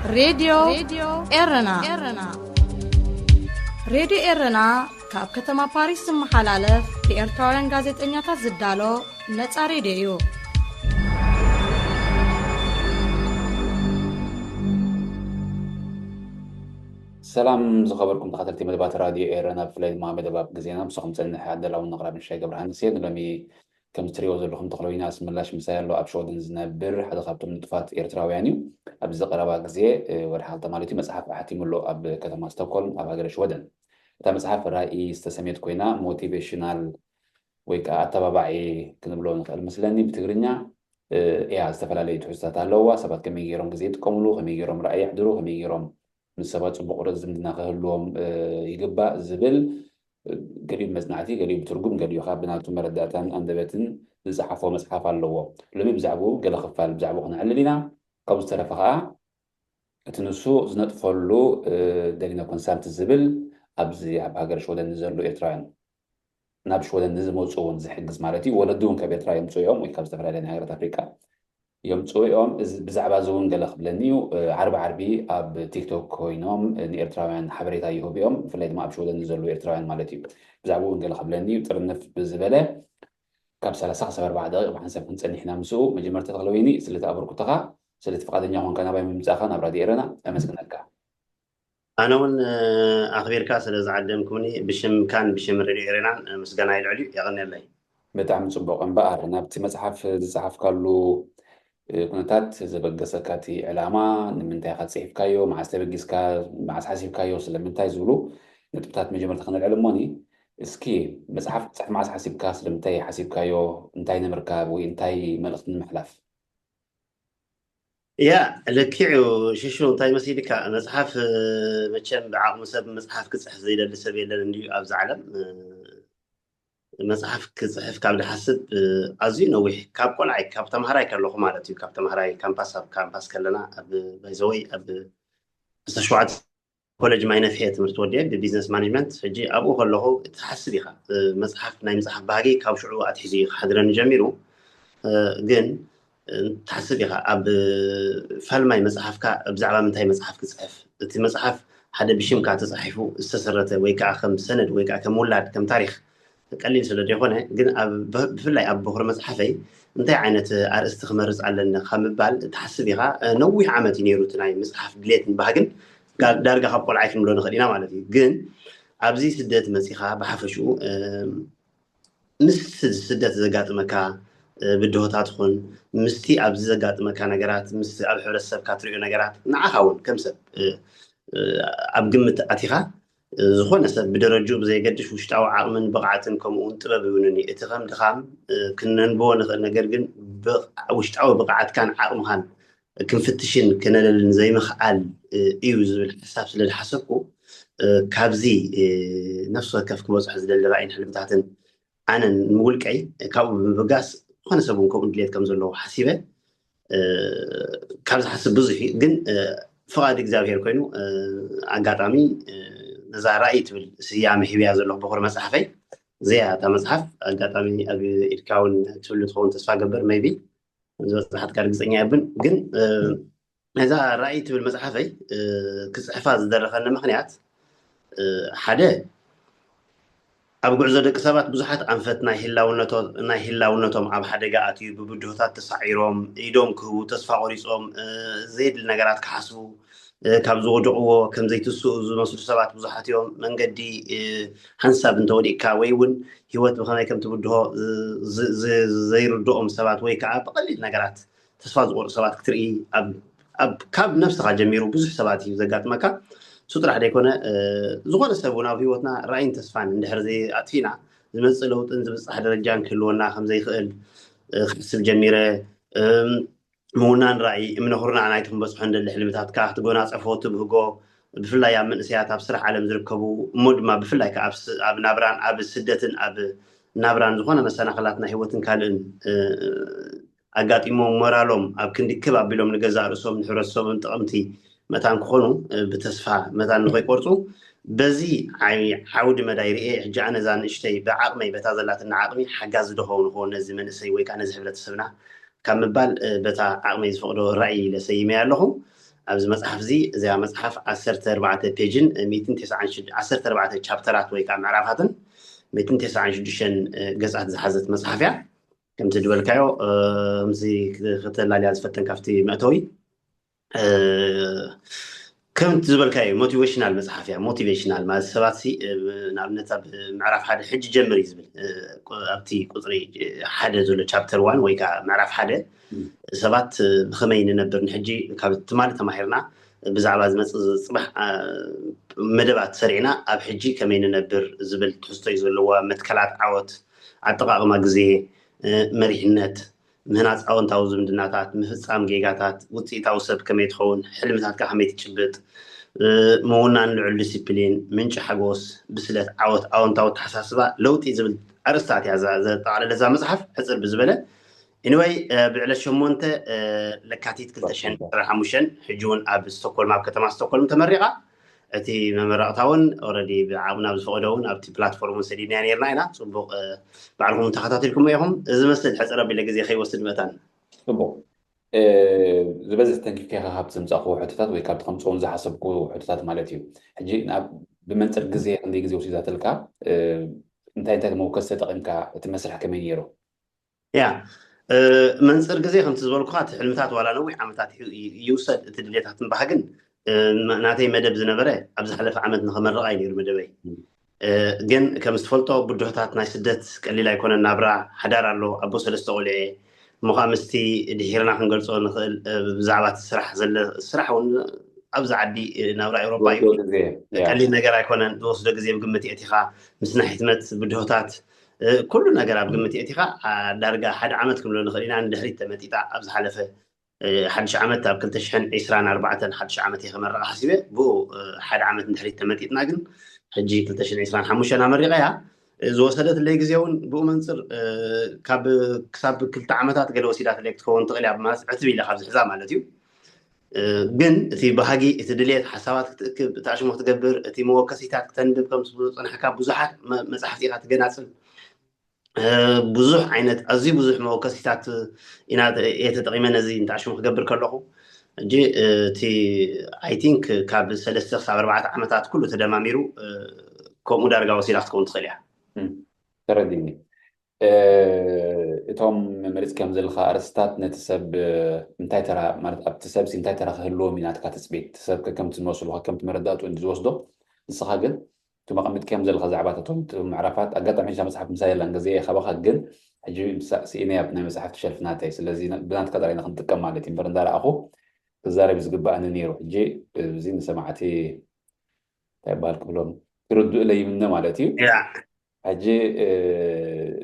ሬድዮ ኤረና። ሬድዮ ኤረና ካብ ከተማ ፓሪስ ዝመሓላለፍ ብኤርትራውያን ጋዜጠኛታት ዝዳሎ ነጻ ሬድዮ እዩ። ሰላም ዝኸበርኩም ተኸታተልቲ መደባት ራድዮ ኤረና፣ ብፍላይ ድማ መደባት ግዜና ምሳኹም ጸንሕ ኣዳላውን ኣቕራብን ሻይ ገብረሃንስ እየ። ንሎሚ ከም እትሪእዎ ዘለኹም ተኽለዊና ኣስመላሽ ምሳይ ኣሎ። ኣብ ሽወደን ዝነብር ሓደ ካብቶም ንጡፋት ኤርትራውያን እዩ። ኣብዚ ቀረባ ግዜ ወርሒ ክልተ ማለት እዩ መጽሓፍ ኣሕቲሙ ኣሎ ኣብ ከተማ ስቶክሆልም ኣብ ሃገረ ሽወደን። እታ መጽሓፍ ራእይ ዝተሰምየት ኮይና ሞቲቬሽናል ወይ ከዓ ኣተባባዒ ክንብሎ ንኽእል ምስለኒ ብትግርኛ እያ። ዝተፈላለዩ ትሕዝቶታት ኣለዋ። ሰባት ከመይ ገይሮም ግዜ ይጥቀምሉ፣ ከመይ ገይሮም ራእይ የሕድሩ፣ ከመይ ገይሮም ምስ ሰባት ፅቡቅ ቁርበት ዝምድና ክህልዎም ይግባእ ዝብል ገሊኡ ብመፅናዕቲ፣ ገሊኡ ብትርጉም፣ ገሊኡ ከዓ ብናቱ መረዳእታን ኣንደበትን ዝፀሓፎ መፅሓፍ ኣለዎ። ሎሚ ብዛዕባኡ ገለ ክፋል ብዛዕባኡ ክነዕልል ኢና። ካብኡ ዝተረፈ ከዓ እቲ ንሱ ዝነጥፈሉ ደሊና ኮንሳልት ዝብል ኣብዚ ኣብ ሃገር ሽወደን ንዘሉ ኤርትራውያን ናብ ሽወደን ንዝመፁ እውን ዝሕግዝ ማለት እዩ። ወለዲ እውን ካብ ኤርትራ የምፅኡ እዮም ወይ ካብ ዝተፈላለዩ ናይ ሃገራት ኣፍሪቃ የምፅኡ እዮም። ብዛዕባ እዚ እውን ገለ ክብለኒ እዩ። ዓርቢ ዓርቢ ኣብ ቲክቶክ ኮይኖም ንኤርትራውያን ሓበሬታ ይህቡ እዮም። ብፍላይ ድማ ኣብ ሽወደን ንዘሉ ኤርትራውያን ማለት እዩ። ብዛዕባ እውን ገለ ክብለኒ እዩ። ጥርንፍ ብዝበለ ካብ ሰላሳ ክሳብ ኣርባዓ ደቂቕ ብሓንሳብ ክንፀኒሕ ኢና ምስኡ። መጀመርታ ተኽለወይኒ ስለቲ ኣበርኩተኻ፣ ስለቲ ፍቓደኛ ኮንካ ናባይ ምምፃእኻ ናብ ራድዮ ኤረና ኣመስግነካ። ኣነ እውን ኣኽቢርካ ስለ ዝዓደምኩኒ ብሽምካን ብሽም ሬድዮ ኤረናን ምስጋና ይልዕል እዩ። የቐንየለይ። ብጣዕሚ ፅቡቕ። እምበኣር ናብቲ መፅሓፍ ዝፀሓፍካሉ ኩነታት ዘበገሰካ እቲ ዕላማ፣ ንምንታይ ኢኻ ፅሒፍካዮ፣ መዓስ ተበጊስካ፣ መዓስ ሓሲብካዮ፣ ስለምንታይ ዝብሉ ነጥብታት መጀመርታ ክነልዕል እሞኒ። እስኪ መፅሓፍ ክትፅሕፍ መዓስ ሓሲብካ፣ ስለምንታይ ሓሲብካዮ፣ እንታይ ንምርካብ ወይ እንታይ መልእኽቲ ንምሕላፍ? ያ ልክዕ እዩ ሽሹ፣ እንታይ መሲልካ መፅሓፍ መቸም ብዓቕሚ ሰብ መፅሓፍ ክፅሕፍ ዘይደሊ ሰብ የለን እንድዩ ኣብዚ ዓለም። መፅሓፍ ክፅሕፍ ካብ ድሓስብ ኣዝዩ ነዊሕ፣ ካብ ቆልዓይ ካብ ተምሃራይ ከለኹ ማለት እዩ። ካብ ተምሃራይ ካምፓስ ኣብ ካምፓስ ከለና ኣብ ባይዘወይ ኣብ ዓሰርተ ሸውዓተ ኮሌጅ ማይ ነፍሔ ትምህርቲ ወዲኤ ብቢዝነስ ማኔጅመንት። ሕጂ ኣብኡ ከለኹ ትሓስብ ኢኻ መፅሓፍ ናይ ምፅሓፍ ባህጊ ካብ ሽዑ ኣትሒዙ እዩ ክሓድረኒ ጀሚሩ። ግን ትሓስብ ኢኻ ኣብ ፋልማይ መፅሓፍካ ብዛዕባ ምንታይ መፅሓፍ ክፅሕፍ፣ እቲ መፅሓፍ ሓደ ብሽምካ ተፃሒፉ ዝተሰረተ ወይ ከዓ ከም ሰነድ ወይ ከዓ ከም ውላድ ከም ታሪክ ቀሊል ስለ ዘይኮነ፣ ግን ብፍላይ ኣብ በኩሪ መፅሓፈይ እንታይ ዓይነት ኣርእስቲ ክመርፅ ኣለኒ ካብ ምባል ትሓስብ ኢኻ። ነዊሕ ዓመት እዩ ነይሩ እቲ ናይ ምፅሓፍ ድሌትን ባህግን፣ ዳርጋ ካብ ቆልዓይ ክንብሎ ንኽእል ኢና ማለት እዩ። ግን ኣብዚ ስደት መፂኻ ብሓፈሽኡ ምስ ስደት ዘጋጥመካ ብድሆታት ኹን ምስቲ ኣብዚ ዘጋጥመካ ነገራት፣ ምስ ኣብ ሕብረተሰብካ ትሪኦ ነገራት፣ ንዓኻ እውን ከም ሰብ ኣብ ግምት ኣቲኻ ዝኾነ ሰብ ብደረጅኡ ብዘየገድሽ ውሽጣዊ ዓቕምን ብቕዓትን ከምኡ እውን ጥበብ ይውንን እዩ። እቲ ከም ድኻም ክነንብቦ ንኽእል ነገር ግን ውሽጣዊ ብቕዓትካን ዓቕምኻን ክንፍትሽን ክነለልን ዘይምኽኣል እዩ ዝብል ሓሳብ ስለ ዝሓሰብኩ ካብዚ ነፍሲ ወከፍ ክበፅሖ ዝደሊ ራእይን ሕልምታትን ኣነ ንውልቀይ ካብኡ ብምብጋስ ዝኾነ ሰብ እውን ከምኡ ድሌት ከም ዘለዎ ሓሲበ ካብ ዝሓስብ ብዙሕ እዩ። ግን ፍቓድ እግዚኣብሄር ኮይኑ ኣጋጣሚ ነዛ ራእይ ትብል ስያመ ሂብያ ዘለኹ በኹሪ መፅሓፈይ እዚኣ እታ መፅሓፍ ኣጋጣሚ ኣብ ኢድካ እውን ትህሉ ትኸውን ተስፋ ገብር maybe ዝበፅሓትካ ርግፀኛ የብን። ግን ነዛ ራእይ ትብል መፅሓፈይ ክፅሕፋ ዝደረኸኒ ምኽንያት ሓደ ኣብ ጉዕዞ ደቂ ሰባት ብዙሓት ኣንፈት ናይ ህላውነቶም ኣብ ሓደጋ ኣትዩ ብብድሆታት ተሳዒሮም ኢዶም ክህቡ ተስፋ ቆሪፆም ዘየድሊ ነገራት ክሓስቡ ካብ ዝወደቕዎ ከም ዘይትስኡ ዝመስሉ ሰባት ብዙሓት እዮም። መንገዲ ሓንሳብ እንተወዲቕካ ወይ እውን ሂወት ብኸመይ ከም ትብድሆ ዘይርድኦም ሰባት ወይ ከዓ ብቐሊል ነገራት ተስፋ ዝቆርፁ ሰባት ክትርኢ ካብ ነብስኻ ጀሚሩ ብዙሕ ሰባት እዩ ዘጋጥመካ። እሱ ጥራሕ ዘይኮነ ዝኾነ ሰብ እውን ኣብ ሂወትና ራእይን ተስፋን እንድሕር ዘይኣጥፊና ዝመፅእ ለውጥን ዝብፃሕ ደረጃን ክህልወና ከምዘይኽእል ክሕስብ ጀሚረ። ምውናን ራእይ እምነ ኩርናዕ ናይቲ ክንበፅሖ እንደሊ ሕልምታትካ ክትጎናፀፎ ትብህጎ ብፍላይ ኣብ መንእሰያት ኣብ ስራሕ ዓለም ዝርከቡ እሞ ድማ ብፍላይ ከዓ ኣብ ናብራን ኣብ ስደትን ኣብ ናብራን ዝኾነ መሰናኽላት ናይ ህይወትን ካልእን ኣጋጢሞም ሞራሎም ኣብ ክንዲ ክብ ኣቢሎም ንገዛእ ርእሶም ንሕብረተሰቦም ጠቐምቲ መታን ክኾኑ ብተስፋ መታን ንኸይቆርፁ በዚ ዓውዲ መዳይ ርኤ ሕጂ ኣነ እዛ ንእሽተይ ብዓቕመይ በታ ዘላትና ዓቕሚ ሓጋዚ ዶ ኸውን ኾን ነዚ መንእሰይ ወይ ከዓ ነዚ ሕብረተሰብና ካብ ምባል በታ ዓቕመይ ዝፈቕዶ ራእይ ኢለ ሰይመያ ኣለኹ። ኣብዚ መፅሓፍ እዚ እዚኣ መፅሓፍ ዓሰርተ ኣርባዕተ ፔጅን ሚእትን ተስዓን ሽዱሽተ ዓሰርተ ኣርባዕተ ቻፕተራት ወይ ከዓ ምዕራፋትን ሚእትን ተስዓን ሽዱሽተን ገፃት ዝሓዘት መፅሓፍ እያ። ከምቲ ዝበልካዮ ምስ ክተላልያ ዝፈተን ካብቲ መእተዊ ከምቲ ዝበልካዮ ሞቲቬሽናል መፅሓፍ እያ። ሞቲቬሽናል ማለት ሰባት ንኣብነት ኣብ ምዕራፍ ሓደ ሕጂ ጀምር እዩ ዝብል ኣብቲ ቁፅሪ ሓደ ዘሎ ቻፕተር ዋን ወይ ከዓ ምዕራፍ ሓደ ሰባት ብኸመይ ንነብር ንሕጂ ካብ ትማሊ ተማሂርና ብዛዕባ ዝመፅእ ዝፅባሕ መደባት ሰሪዕና ኣብ ሕጂ ከመይ ንነብር ዝብል ትሕዝቶ እዩ ዘለዋ። መትከላት ዓወት፣ ኣጠቃቅማ ግዜ፣ መሪሕነት፣ ምህናፅ ኣወንታዊ ዝምድናታት፣ ምፍፃም ጌጋታት፣ ውፅኢታዊ ሰብ ከመይ ትኸውን፣ ሕልምታትካ ከመይ ትጭብጥ፣ ምውናን ልዑል ዲሲፕሊን፣ ምንጪ ሓጎስ፣ ብስለት ዓወት፣ ኣወንታዊ ኣተሓሳስባ፣ ለውጢ ዝብል ኣርእስታት እያ ዘጠቃለለ እዛ መፅሓፍ። ሕፅር ብዝበለ ኢንወይ ብዕለት ሸሞንተ ለካቲት ክልተ ሽሕን ዕስራን ሓሙሽተን ሕጂ እውን ኣብ ስቶኮልም ኣብ ከተማ ስቶኮልም ተመሪቓ። እቲ መመረቕታ እውን ኦረዲ ብዓቕምና ብዝፈቐዶ እውን ኣብቲ ፕላትፎርም እውን ሰዲድናያ ነርና ኢና። ፅቡቕ ባዕልኩም ተኸታቲልኩም ኢኹም። እዚ መስል ሕፅር ኣቢለ ግዜ ከይወስድ መታን። ፅቡቕ ዝበዝሕ ተንኪፍካ ኢኻ ካብቲ ዘምፃእኩዎ ሕቶታት ወይ ካብቲ ከምፅኦም ዝሓሰብኩ ሕቶታት ማለት እዩ። ሕጂ ብመንፅር ግዜ ክንደይ ግዜ ወሲዳትልካ እንታይ እንታይ መወከሲ ተጠቂምካ እቲ መስርሕ ከመይ ነይሩ? ያ መንፅር ግዜ ከምቲ ዝበልኩካ እቲ ሕልምታት ዋላ ነዊሕ ዓመታት ይውሰድ እቲ ድሌታት እምበሃ ግን ናተይ መደብ ዝነበረ ኣብ ዝሓለፈ ዓመት ንኸመርቕ እዩ ነይሩ መደበይ። ግን ከም ዝትፈልጦ ብድሆታት ናይ ስደት ቀሊል ኣይኮነን ናብራ። ሓዳር ኣሎ፣ ኣቦ ሰለስተ ቆልዑ እየ። እሞ ከዓ ምስቲ ድሒርና ክንገልፆ ንኽእል ብዛዕባ እቲ ስራሕ ዘለ ስራሕ እውን ኣብዚ ዓዲ ናብራ ኤውሮጳ እዩ ቀሊል ነገር ኣይኮነን። ዝወስዶ ግዜ ብግምት የእቲኻ ምስ ናይ ሕትመት ብድሆታት ኩሉ ነገር ኣብ ግምት የእቲኻ ዳርጋ ሓደ ዓመት ክንብሎ ንኽእል ኢና ንድሕሪት ተመጢጣ ኣብ ዝሓለፈ ሓድሽ ዓመት ኣብ ክልተ ሽሕን ዕስራን ኣርባዕተን ሓድሽ ዓመት እየ ከመርቕ ሓሲበ። ብኡ ሓደ ዓመት ንድሕሪት ተመጢጥና ግን ሕጂ ክልተ ሽሕን ዕስራን ሓሙሽተን ኣመሪቐያ። ዝወሰደትለይ ግዜ እውን ብኡ መንፅር ካብ ክሳብ ክልተ ዓመታት ገለ ወሲዳትለይ ክትከውን ትኽእል እያ ማለት ዕትብ ኢለ ካብ ዝሕዛ ማለት እዩ። ግን እቲ ባህጊ እቲ ድሌት ሓሳባት ክትእክብ እቲ ኣሽሙ ክትገብር እቲ መወከሲታት ክተንብብ ከም ዝብሉ ዝፀናሕካ ብዙሓት መፅሓፍቲ ኢኻ ትገናፅብ ብዙሕ ዓይነት ኣዝዩ ብዙሕ መወከሲታት ኢና እየ ተጠቂመ ነዚ እንተኣሽሙ ክገብር ከለኹ። እጂ እቲ ኣይ ቲንክ ካብ ሰለስተ ክሳብ ኣርባዕተ ዓመታት ኩሉ ተደማሚሩ ከምኡ ዳርጋ ወሲዳ ክትከውን ትኽእል እያ። ተረዲኒ። እቶም መሪፅካዮም ዘለካ ኣርእስታት ነቲ ሰብ እንታይ ተራ ማለት ኣብቲ ሰብ እንታይ ተራ ክህልዎም እዩ ናትካ ትፅቢት? እቲ ሰብ ከምቲ ንወስዶ ከምቲ መረዳእቱ እንዲ ዝወስዶ ንስኻ ግን እቶም ኣቐሚጥካዮም ዘለካ ዛዕባታቶም ምዕራፋት ኣጋጣሚ ሕጂ መፅሓፍ ምሳይ የላን ግዜ ካባካ ግን ሕጂ ስኢነ ኣብ ናይ መፅሓፍቲ ሸልፍ ናተይ ስለዚ ብናትካ ጥራይ ክንጥቀም ማለት እዩ እምበር እንዳረኣኹ ክዛረብ ዝግባኣኒ ነይሩ ሕጂ እዚ ንሰማዕቲ እንታይ ይበሃል ክብሎም ክርድኡ ለይምነ ማለት እዩ ሕጂ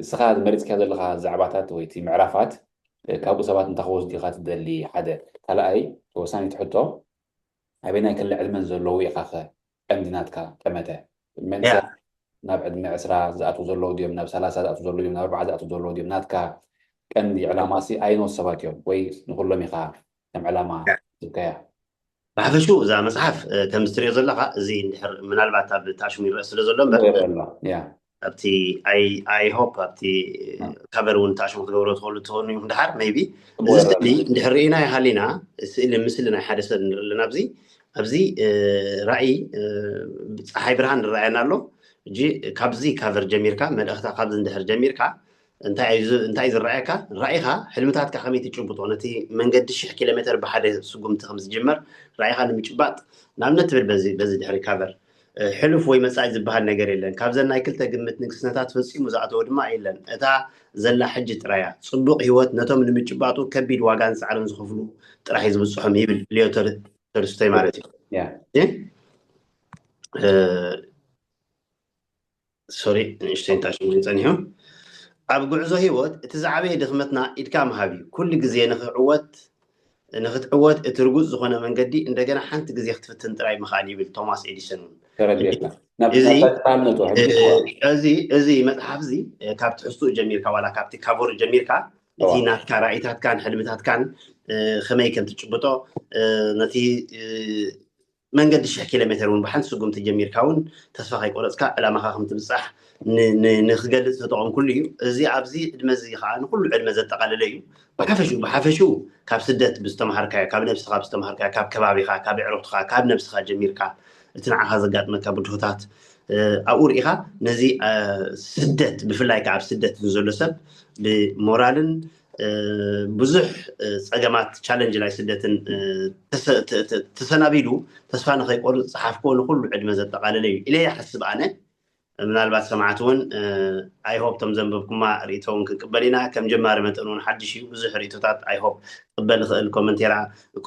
እስኻ መሪፅካዮ ዘለካ ዛዕባታት ወይ እቲ ምዕራፋት ካብኡ ሰባት እንታይ ክወስዱ ኢካ ትደሊ ሓደ ካልኣይ ተወሳኒት ሕቶ ኣበይ ናይ ክሊ ዕድመን ዘለዉ ኢኻ ኸ ቀንዲ ናትካ ጠመተ መንሰ ናብ ዕድመ ዕስራ ዝኣትዉ ዘለዉ ድዮም ናብ ሰላሳ ዝኣትዉ ዘለዉ ድዮም ናብ ኣርባዓ ዝኣትዉ ዘለዉ ድዮም ናትካ ቀንዲ ዕላማ ሲ ኣይኖት ሰባት እዮም ወይ ንኩሎም ኢኻ ከም ዕላማ ዝከያ ብሓፈሽኡ እዛ መፅሓፍ ከም ዝትሪኦ ዘለካ እዚ እንድሕር ምናልባት ኣብ ታሽሙ ይረአ ስለ ዘሎ እምበር ኣብቲ ኣይ ሆፕ ኣብቲ ካቨር እውን ታሽሙ ክትገብሮ ትኽእሉ ትኾኑ ኢኹም ድሓር maybe እዚ ስእሊ እንድሕር ርኢና ይሃሊና ስእሊ ምስሊ ናይ ሓደ ሰብ ንርኢ ኣለና ኣብዚ ኣብዚ ራእይ ፀሓይ ብርሃን ንረኣየና ኣሎ እጂ ካብዚ ካቨር ጀሚርካ መልእኽታ ካብዚ እንድሕር ጀሚርካ እንታይ እዩ ዝረኣየካ ራእይኻ ሕልምታትካ ከመይ ትጭብጦ ነቲ መንገዲ ሽሕ ኪሎ ሜትር ብሓደ ስጉምቲ ከም ዝጅመር ራእይኻ ንምጭባጥ ንኣብነት ትብል በዚ ድሕሪ ካቨር ሕሉፍ ወይ መፃኢ ዝበሃል ነገር የለን ካብዘን ናይ ክልተ ግምት ንግስነታት ፈፂሙ ዝኣተወ ድማ የለን እታ ዘላ ሕጂ ጥራያ ፅቡቅ ህይወት ነቶም ንምጭባጡ ከቢድ ዋጋን ፃዕርን ዝኸፍሉ ጥራሕ እዩ ዝብፅሖም ይብል ሊዮ ተልስቶይ ማለት እዩ ሶሪ ንእሽተይ እንታይ ሽሙ ጸኒሑ ኣብ ጉዕዞ ህይወት እቲ ዝዓበየ ድኽመትና ኢድካ ምሃብ እዩ ኩሉ ግዜ ንክዕወት ንክትዕወት እቲ ርጉጽ ዝኾነ መንገዲ እንደገና ሓንቲ ግዜ ክትፍትን ጥራይ ምኽኣል ይብል ቶማስ ኤዲሰን እውን እዚ እዚ መጽሓፍ እዚ ካብ ትሕዝትኡ ጀሚርካ ዋላ ካብቲ ካቨሩ ጀሚርካ እቲ ናትካ ራእይታትካን ሕልምታትካን ከመይ ከም ትጭብጦ ነቲ መንገዲ ሽሕ ኪሎ ሜትር እውን ብሓንቲ ስጉምቲ ጀሚርካ እውን ተስፋ ከይቆረፅካ ዕላማኻ ከም ትብፃሕ ንክገልፅ ዝተጠቐምኩሉ እዩ። እዚ ኣብዚ ዕድመ እዚ ከዓ ንኩሉ ዕድመ ዘጠቓለለ እዩ። ብሓፈሽኡ ብሓፈሽኡ ካብ ስደት ብዝተምሃርካዮ፣ ካብ ነብስኻ ብዝተምሃርካዮ፣ ካብ ከባቢኻ፣ ካብ ኣዕሩኽትኻ፣ ካብ ነብስኻ ጀሚርካ እቲ ንዓኻ ዘጋጥመካ ብድሆታት ኣብኡ ርኢኻ ነዚ ስደት ብፍላይ ከዓ ኣብ ስደት ንዘሎ ሰብ ብሞራልን ብዙሕ ፀገማት ቻለንጅ ናይ ስደትን ተሰናቢዱ ተስፋ ንኸይቆርፅ ዝፀሓፍክዎ ንኩሉ ዕድመ ዘጠቓለለ እዩ ኢለ ይሓስብ ኣነ። ምናልባት ሰማዕቲ እውን ኣይሆፕ ቶም ዘንበብኩማ ርእቶ እውን ክንቅበል ኢና። ከም ጀማሪ መጠን እውን ሓድሽ እዩ፣ ብዙሕ ርእቶታት ኣይሆፕ ክቅበል ይኽእል ኮመንቴራ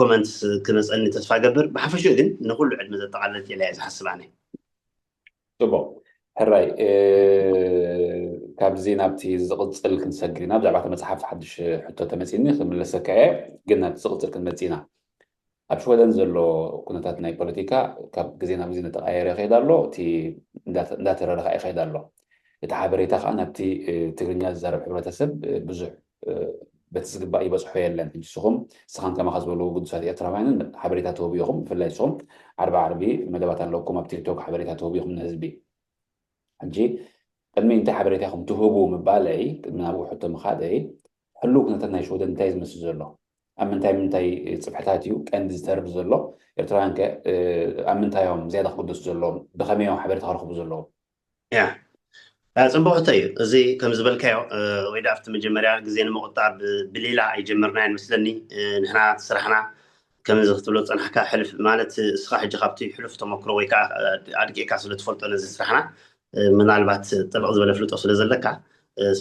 ኮመንትስ ክመፀኒ ተስፋ ገብር። ብሓፈሽኡ ግን ንኩሉ ዕድመ ዘጠቓለለት ኢለ እየ ዝሓስብ ኣነ። ፅቡቅ ሕራይ ካብዚ ናብቲ ዝቕፅል ክንሰግር ኢና። ብዛዕባ መፅሓፍ ሓድሽ ሕቶ ተመፂኒ ክምለሰካ እየ፣ ግን ናብቲ ዝቕፅል ክንመፅ ኢና። ኣብ ሽወደን ዘሎ ኩነታት ናይ ፖለቲካ ካብ ግዜ ናብ ግዜ እናተቐያየረ ይኸይድ ኣሎ፣ እቲ እንዳተረረኻ ይኸይድ ኣሎ። እቲ ሓበሬታ ከዓ ናብቲ ትግርኛ ዝዛረብ ሕብረተሰብ ብዙሕ በቲ ዝግባእ ይበፅሖ የለን። ሕጂ ንስኹም ንስኻን ከማኻ ዝበሉ ግዱሳት ኤርትራውያንን ሓበሬታ ትህቡ ኢኹም። ብፍላይ ንስኹም ዓርቢ ዓርቢ መደባት ኣለኩም ኣብ ቲክቶክ ሓበሬታ ትህቡ ኢኹም ንህዝቢ። ሕጂ ቅድሚ እንታይ ሓበሬታ ኢኹም ትህቡ ምባለይ፣ ቅድሚ ናብኡ ሕቶ ምኻደይ፣ ሕሉው ኩነታት ናይ ሽወደን እንታይ ዝመስል ዘሎ፣ ኣብ ምንታይ ምንታይ ፅፍሕታት እዩ ቀንዲ ዝተርፍ ዘሎ፣ ኤርትራውያን ከ ኣብ ምንታይ እዮም ዝያዳ ክግደሱ ዘለዎም፣ ብኸመይ እዮም ሓበሬታ ክረኽቡ ዘለዎም? ያ ጽቡቅ ሕቶ እዩ እዚ። ከም ዝበልካዮ ወይ ዳ ኣብቲ መጀመርያ ግዜ ንምቁጣብ ብሌላ ኣይጀመርናዮን መስለኒ። ንሕና ስራሕና ከምዚ ክትብሎ ዝጸናሕካ ሕልፍ ማለት እስኻ ሕጂ ካብቲ ሕሉፍ ተመክሮ ወይ ከዓ ኣድቂዕካ ስለ ትፈልጦ ነዚ ስራሕና ምናልባት ጥብቕ ዝበለ ፍልጦ ስለ ዘለካ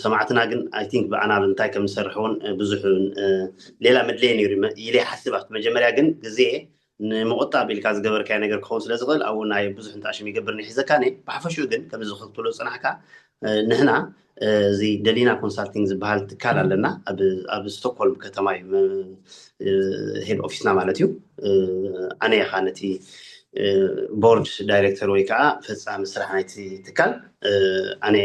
ሰማዕትና ግን ኣይ ቲንክ ብኣና እንታይ ከም ንሰርሕ እውን ብዙሕ ሌላ መድለየ ነይሩ ኢለ ይሓስብ። ኣብቲ መጀመርያ ግን ግዜ ንምቁጣብ ኢልካ ዝገበርካዮ ነገር ክኸውን ስለ ዝኽእል ኣብኡ ናይ ብዙሕ ንጣሽም ይገብር ንሒዘካ ነ ብሓፈሽኡ ግን ከምዚ ክትብሎ ዝፅናሕካ ንሕና እዚ ደሊና ኮንሳልቲንግ ዝበሃል ትካል ኣለና ኣብ ስቶክሆልም ከተማ እዩ ሄድ ኦፊስና ማለት እዩ። ኣነ ኢኻ ነቲ ቦርድ ዳይሬክተር ወይ ከዓ ፈፃሚ ስራሕ ናይቲ ትካል ኣነ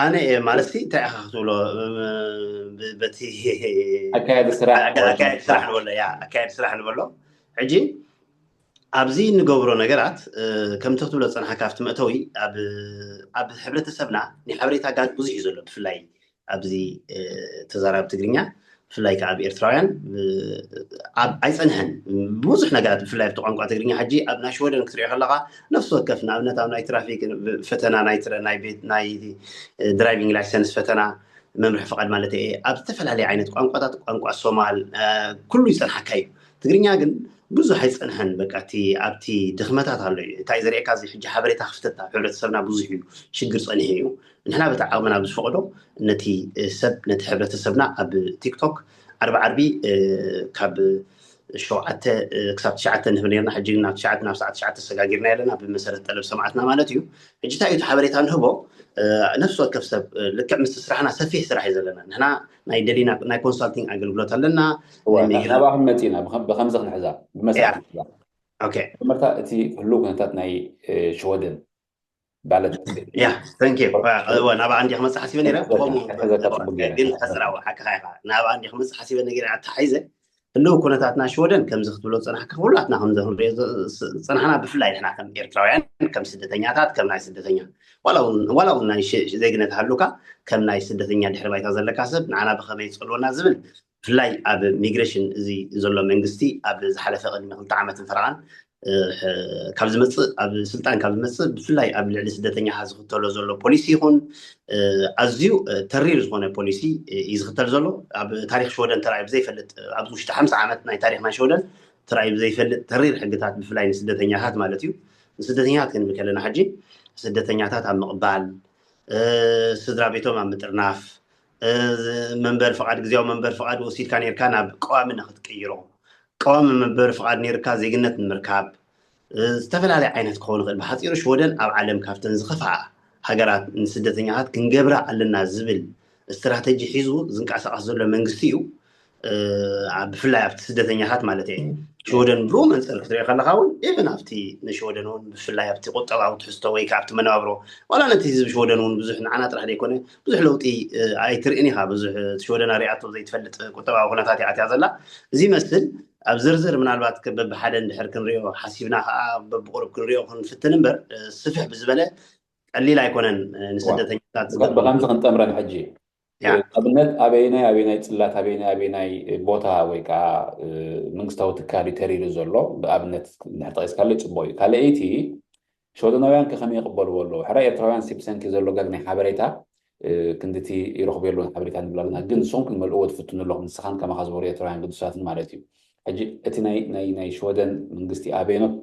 ኣነ ማለት እንታይ ኢኻ ክትብሎ በቲ ኣካያዲ ስራሕ ኣካያዲ ስራሕ ንበሎ ያ ኣካያዲ ስራሕ ንበሎ። ሕጂ ኣብዚ እንገብሮ ነገራት ከምቲ ክትብሎ ዝፀናሕካ ኣብቲ መእተዊ ኣብ ሕብረተሰብና ናይ ሓበሬታ ጋግ ብዙሕ እዩ ዘሎ ብፍላይ ኣብዚ ተዛራቢ ትግርኛ ብፍላይ ከዓ ኣብ ኤርትራውያን ኣይፀንሐን ብዙሕ ነገራት ብፍላይ ኣብቲ ቋንቋ ትግርኛ ሕጂ ኣብ ናይ ሽወደን ክትሪኦ ከለካ ነፍሲ ወከፍ ንኣብነት ኣብ ናይ ትራፊክ ፈተና ናይ ናይ ቤት ናይ ድራይቪንግ ላይሰንስ ፈተና መምርሒ ፍቃድ ማለት እየ ኣብ ዝተፈላለየ ዓይነት ቋንቋታት ቋንቋ ሶማል ኩሉ ይፀንሓካ እዩ። ትግርኛ ግን ብዙሕ ኣይፀንሐን በቃ እቲ ኣብቲ ድኽመታት ኣሎ እዩ እንታይ ዝርእየካ እዚ ሕጂ ሓበሬታ ክፍተት ኣብ ሕብረተሰብና ብዙሕ እዩ ሽግር ፀኒሑ እዩ። ንሕና በቲ ዓቕምና ብዝፈቕዶ ነቲ ሰብ ነቲ ሕብረተሰብና ኣብ ቲክቶክ ዓርቢ ዓርቢ ካብ ሸውዓተ ክሳብ ትሽዓተ ንህብ ነርና ሕጂ ናብ ትሽዓተ ናብ ሰዓት ትሽዓተ ሰጋጊርና ኣለና ብመሰረት ጠለብ ሰማዕትና ማለት እዩ። ሕጂ እንታይ እዩ ሓበሬታ ንህቦ ነፍሲ ወከፍ ሰብ ልክዕ ምስ ስራሕና ሰፊሕ ስራሕ እዩ ዘለና ንሕና ናይ ደሊና ናይ ኮንሳልቲንግ ኣገልግሎት ኣለና። ናባኹም መፂና ብከምዚ ክንሕዛ ብመሰረት መጀመርታ እቲ ህልው ኩነታት ናይ ሽወደን ማለት ያ ናብኣ እንዲ ክመፅእ ሓሲበ ነረ ብኸምኡ ግን ከስራዊ ሓቅኻ ኢኻ ናብኣ እንዲ ክመፅእ ሓሲበ ነገር ኣተሓይዘ ህልው ኩነታት ናይ ሽወደን ከምዚ ክትብሎ ዝፀናሕካ ኩላትና ከምዚ ክንሪኦ ዝፀናሕና ብፍላይ ንሕና ከም ኤርትራውያን ከም ስደተኛታት ከም ናይ ስደተኛ ዋላ እውን ናይ ዜግነት ሃሉካ ከም ናይ ስደተኛ ድሕሪ ባይታ ዘለካ ሰብ ንዓና ብኸመይ ይፀልወና ዝብል ብፍላይ ኣብ ሚግሬሽን እዚ ዘሎ መንግስቲ ኣብ ዝሓለፈ ቅድሚ ክልተ ዓመትን ፈረቓን ካብ ዝመፅእ ኣብ ስልጣን ካብ ዝመፅእ ብፍላይ ኣብ ልዕሊ ስደተኛታት ዝኽተሎ ዘሎ ፖሊሲ ይኹን ኣዝዩ ተሪር ዝኾነ ፖሊሲ እዩ ዝኽተል ዘሎ። ኣብ ታሪክ ሽወደን ተራእዩ ብዘይፈልጥ ኣብዚ ውሽጢ ሓምሳ ዓመት ናይ ታሪክ ናይ ሽወደን ተራእዩ ብዘይፈልጥ ተሪር ሕግታት ብፍላይ ንስደተኛታት ማለት እዩ። ንስደተኛታት ክንብል ከለና ሕጂ ስደተኛታት ኣብ ምቕባል ስድራ ቤቶም ኣብ ምጥርናፍ መንበሪ ፍቓድ ግዜያዊ መንበሪ ፍቓድ ወሲድካ ነርካ ናብ ቀዋሚ ንክትቅይሮ ቀዋሚ መንበሪ ፍቓድ ነርካ ዜግነት ንምርካብ ዝተፈላለየ ዓይነት ክኸውን ይኽእል። ብሓፂሩ ሽወደን ኣብ ዓለም ካብተን ዝኸፍኣ ሃገራት ንስደተኛታት ክንገብራ ኣለና ዝብል ስትራተጂ ሒዙ ዝንቀሳቐስ ዘሎ መንግስቲ እዩ። ብፍላይ ኣብቲ ስደተኛታት ማለት እየ። ሽወደን ብኡ መንፅር ክትሪኦ ከለካ እውን ኢቨን ኣብቲ ንሽወደን እውን ብፍላይ ኣብቲ ቁጠባዊ ትሕዝቶ ወይ ከዓ ኣብቲ መነባብሮ ዋላ ነቲ ህዝቢ ሽወደን እውን ብዙሕ ንዓና ጥራሕ ዘይኮነ ብዙሕ ለውጢ ኣይትርእን ኢኻ። ብዙሕ ሽወደን ኣሪኣቶ ዘይትፈልጥ ቁጠባዊ ኩነታት እያ ኣትያ ዘላ። እዚ ይመስል ኣብ ዝርዝር ምናልባት በብሓደ እንድሕር ክንሪኦ ሓሲብና ከዓ በብቁሩብ ክንሪኦ ክንፍትን እምበር ስፍሕ ብዝበለ ቀሊል ኣይኮነን ንስደተኛታት። ብከምዚ ክንጠምረን ሕጂ ኣብነት ኣበይናይ ኣበይናይ ፅላት ኣበይናይ ኣበይናይ ቦታ ወይ ከዓ መንግስታዊ ትካል እዩ ተሪሩ ዘሎ ብኣብነት እንድሕር ጠቂስካለይ ፅቡቅ እዩ። ካልኣይቲ ሽወደናውያን ከ ከመይ ይቕበልዎ ኣለዉ? ሕራይ ኤርትራውያን ሲብሰንኪ ዘሎ ገግ ናይ ሓበሬታ ክንድቲ ይረኽቡ የለውን ሓበሬታ ንብል ኣለና፣ ግን ንስኹም ክንመልእዎ ትፍትኑ ኣለኹም፣ ንስኻን ከማኻ ዝበሩ ኤርትራውያን ግዱሳትን ማለት እዩ። ሕጂ እቲ ናይ ናይ ናይ ሽወደን መንግስቲ ኣበይኖት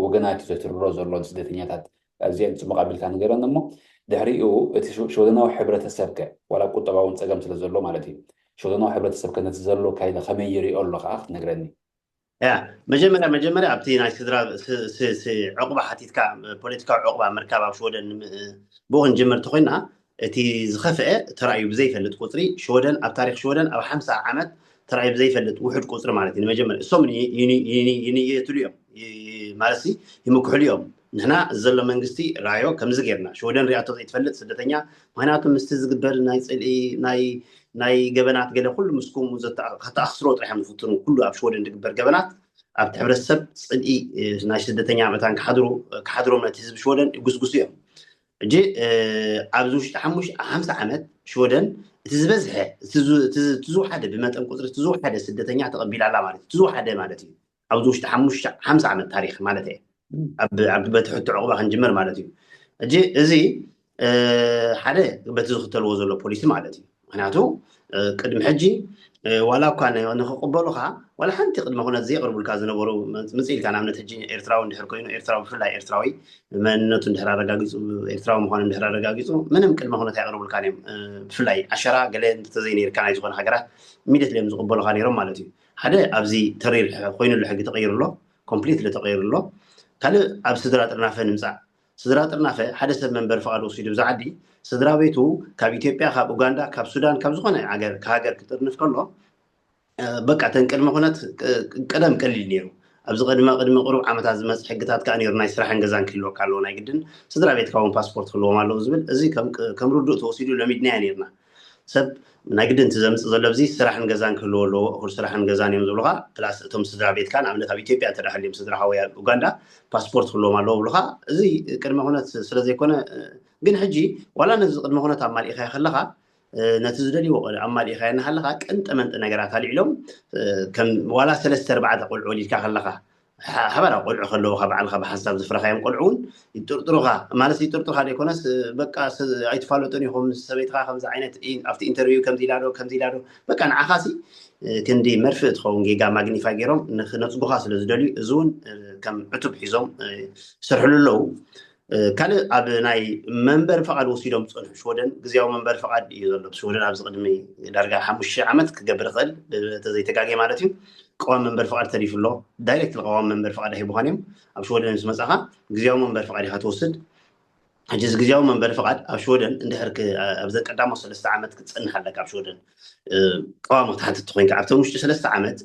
ወገናት እዩ ዘትርሮ ዘሎ ንስደተኛታት ኣብዚአን ጽቡቕ ኣቢልካ ንገረኒ እሞ ድሕሪኡ እቲ ሽወደናዊ ሕብረተሰብ ከ ዋላ ቁጠባውን ጸገም ስለ ዘሎ ማለት እዩ ሽወደናዊ ሕብረተሰብ ከ ነቲ ዘሎ ካይደ ከመይ ይሪኦ ኣሎ ከዓ ክትነግረኒ። ያ መጀመርያ መጀመርያ ኣብቲ ናይ ስድራ ዕቁባ ሓቲትካ ፖለቲካዊ ዕቁባ ምርካብ ኣብ ሽወደን ብኡ ክንጅምር ተኮይና እቲ ዝኸፍአ ተራእዩ ብዘይፈልጥ ቁፅሪ ሽወደን ኣብ ታሪክ ሽወደን ኣብ ሓምሳ ዓመት ተራእዩ ብዘይፈልጥ ውሑድ ቁፅሪ ማለት እዩ። ንመጀመርያ እሶም ይንየትሉ እዮም ማለት ይምክሕሉ እዮም። ንሕና ዘሎ መንግስቲ ራዮ ከምዚ ጌርና ሽወደን ሪኣቶ ዘይትፈልጥ ስደተኛ ምክንያቱ ምስቲ ዝግበር ናይ ፅልኢ ናይ ናይ ገበናት ገለ ኩሉ ምስ ከምኡ ከተኣስሮ ጥራሕ እዮም ዝፍትኑ። ኩሉ ኣብ ሽወደን ዝግበር ገበናት ኣብቲ ሕብረተሰብ ፅልኢ ናይ ስደተኛ መታን ክሓድሩ ክሓድሮም ነቲ ህዝቢ ሽወደን ይጉስጉሱ እዮም። ሕጂ ኣብዚ ውሽጢ ሓሙሽ ሓምሳ ዓመት ሽወደን እቲ ዝበዝሐ እቲ ዝወሓደ ብመጠን ቁፅሪ እቲ ዝወሓደ ስደተኛ ተቐቢላ ኣላ ማለት እዩ። እቲ ዝወሓደ ማለት እዩ ኣብዚ ውሽጢ ሓሙሽ ሓምሳ ዓመት ታሪክ ማለት እየ። ኣብ በቲ ሕቶ ዕቑባ ክንጅምር ማለት እዩ። ሕጂ እዚ ሓደ በቲ ዝኽተልዎ ዘሎ ፖሊሲ ማለት እዩ። ምክንያቱ ቅድሚ ሕጂ ዋላ እኳ ንክቅበሉካ ዋላ ሓንቲ ቅድመ ኩነት ዘየቅርቡልካ ዝነበሩ ምፅእ ኢልካ ንኣብነት ሕጂ ኤርትራዊ እንድሕር ኮይኑ ኤርትራዊ ብፍላይ ኤርትራዊ መንነቱ እንድሕር ኣረጋጊፁ ኤርትራዊ ምኳኑ እንድሕር ኣረጋጊፁ ምንም ቅድመ ኩነት ኣይቅርቡልካን እዮም። ብፍላይ ዓሸራ ገለ እንተዘይነይርካ ናይ ዝኾነ ሃገራት ሚደት እዮም ዝቅበሉካ ነይሮም ማለት እዩ። ሓደ ኣብዚ ተሪር ኮይኑሉ ሕጊ ተቀይሩ ኣሎ ኮምፕሊትሊ ተቀይሩ ኣሎ። ካልእ ኣብ ስድራ ጥርናፈ ንምፃእ ስድራ ጥርናፈ ሓደ ሰብ መንበሪ ፍቓድ ወሲዱ ብዛ ዓዲ ስድራ ቤቱ ካብ ኢትዮጵያ ካብ ኡጋንዳ ካብ ሱዳን ካብ ዝኾነ ሃገር ክጥርንፍ ከሎ በቃ ተን ቅድመ ኩነት ቀደም ቀሊል ነይሩ። ኣብዚ ቅድመ ቅድሚ ቅሩብ ዓመታት ዝመፅ ሕግታት ከዓ ነይሩ ናይ ስራሕን ገዛን ክህልወካ ኣለዎ ናይ ግድን ስድራ ቤትካ እውን ፓስፖርት ክህልዎም ኣለዎ ዝብል እዚ ከም ርዱእ ተወሲዱ ለሚድናያ ነይርና። ሰብ ናይ ግድን እቲ ዘምፅእ ዘሎ ኣብዚ ስራሕን ገዛን ክህልዎ ኣለዎ እኹል ስራሕን ገዛን እዮም ዝብሉካ ፕላስ እቶም ስድራ ቤትካ ንኣብነት ኣብ ኢትዮጵያ እንተ ሃልዮም ስድራካ ወይ ኣብ ኡጋንዳ ፓስፖርት ክህልዎም ኣለዎ ብሉካ። እዚ ቅድመ ኩነት ስለ ዘይኮነ ግን ሕጂ ዋላ ነዚ ቅድመ ኩነት ኣማሊእካዮ ከለካ ነቲ ዝደልይዎ ኣማሊእካዮ እናሃለካ ቅንጠ መንጠ ነገራት ኣልዒሎም ዋላ ሰለስተ ኣርባዕተ ቆልዑ ወሊድካ ከለካ ሓባራ ቆልዑ ከለውካ ባዕልካ ብሓሳብ ዝፍረካዮም ቆልዑ እውን ይጥርጥሩካ ማለት ይጥርጥሩካ ዘይኮነስ በቃ ኣይትፋለጡን ኢኹም ምስ ሰበይትካ ከምዚ ዓይነት ኣብቲ ኢንተርቪው ከምዚ ኢላዶ ከምዚ ኢላዶ በቃ ንዓኻሲ ክንዲ መርፍእ ትኸውን ጌጋ ማግኒፋ ገይሮም ንክነፅጉካ ስለ ዝደልዩ እዚ እውን ከም ዕቱብ ሒዞም ይሰርሕሉ ኣለዉ። ካልእ ኣብ ናይ መንበሪ ፍቓድ ወሲዶም ዝፀንሑ ሽወደን ግዜያዊ መንበሪ ፍቓድ እዩ ዘሎ። ሽወደን ኣብዚ ቅድሚ ዳርጋ ሓሙሽተ ዓመት ክገብር ይኽእል ተዘይተጋጌ ማለት እዩ። ቀዋም መንበሪ ፍቓድ ተሪፉ ኣሎ። ዳይሬክት ቀዋም መንበሪ ፍቓድ ኣይህቡኻን እዮም። ኣብ ሽወደን ምስ መፃኻ ግዜያዊ መንበሪ ፍቓድ ኢኻ ትወስድ። ሕጂ እዚ ግዜያዊ መንበሪ ፍቓድ ኣብ ሽወደን እንድሕር ኣብዘን ቀዳሞት ሰለስተ ዓመት ክትፀንሕ ኣለካ ኣብ ሽወደን ቀዋሚ ክትሓትት ኮይንካ ኣብቶም ውሽጢ ሰለስተ ዓመት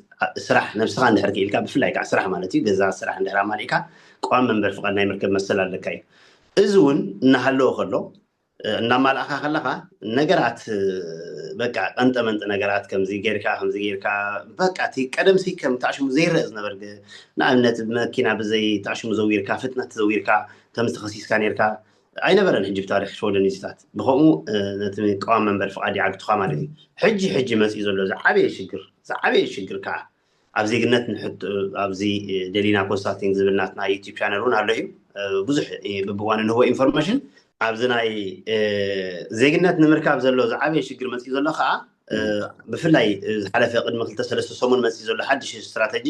ስራሕ ነብስኻ እንድሕር ክኢልካ ብፍላይ ከዓ ስራሕ ማለት እዩ ገዛ ስራሕ እንድሕር ኣማሊእካ ቀዋሚ መንበሪ ፍቓድ ናይ ምርከብ መሰል ኣለካ እዩ። እዚ እውን እናሃለወ ከሎ እናማላእካ ከለካ ነገራት በቃ ቀንጠ መንጠ ነገራት ከምዚ ጌርካ ከምዚ ጌርካ በቃ እቲ ቀደም ሲ ከም ታዕሽሙ ዘይረእ ዝነበር ንኣብነት መኪና ብዘይ ታዕሽሙ ዘዊርካ ፍጥነት ዘዊርካ ከምዚ ተኸሲስካ ኔርካ ኣይነበረን። ሕጂ ብታሪክ ሽወደን ዚታት ብከምኡ ነቲ ቀዋም መንበር ፍቃድ ይዓግቱካ ማለት እዩ። ሕጂ ሕጂ መፅኡ ዘሎ ዝዓበየ ሽግር ዝዓበየ ሽግር ከዓ ኣብ ዜግነት ንሕቶ ኣብዚ ደሊና ኮንሳልቲንግ ዝብል ናትና ዩቲብ ቻነል እውን ኣሎ እዩ። ብዙሕ ብብዋን ንህቦ ኢንፎርሜሽን ኣብዚ ናይ ዜግነት ንምርካብ ዘሎ ዝዓበየ ሽግር መፅኡ ዘሎ ከዓ ብፍላይ ዝሓለፈ ቅድሚ ክልተ ሰለስተ ሰሙን መፅኡ ዘሎ ሓድሽ ስትራተጂ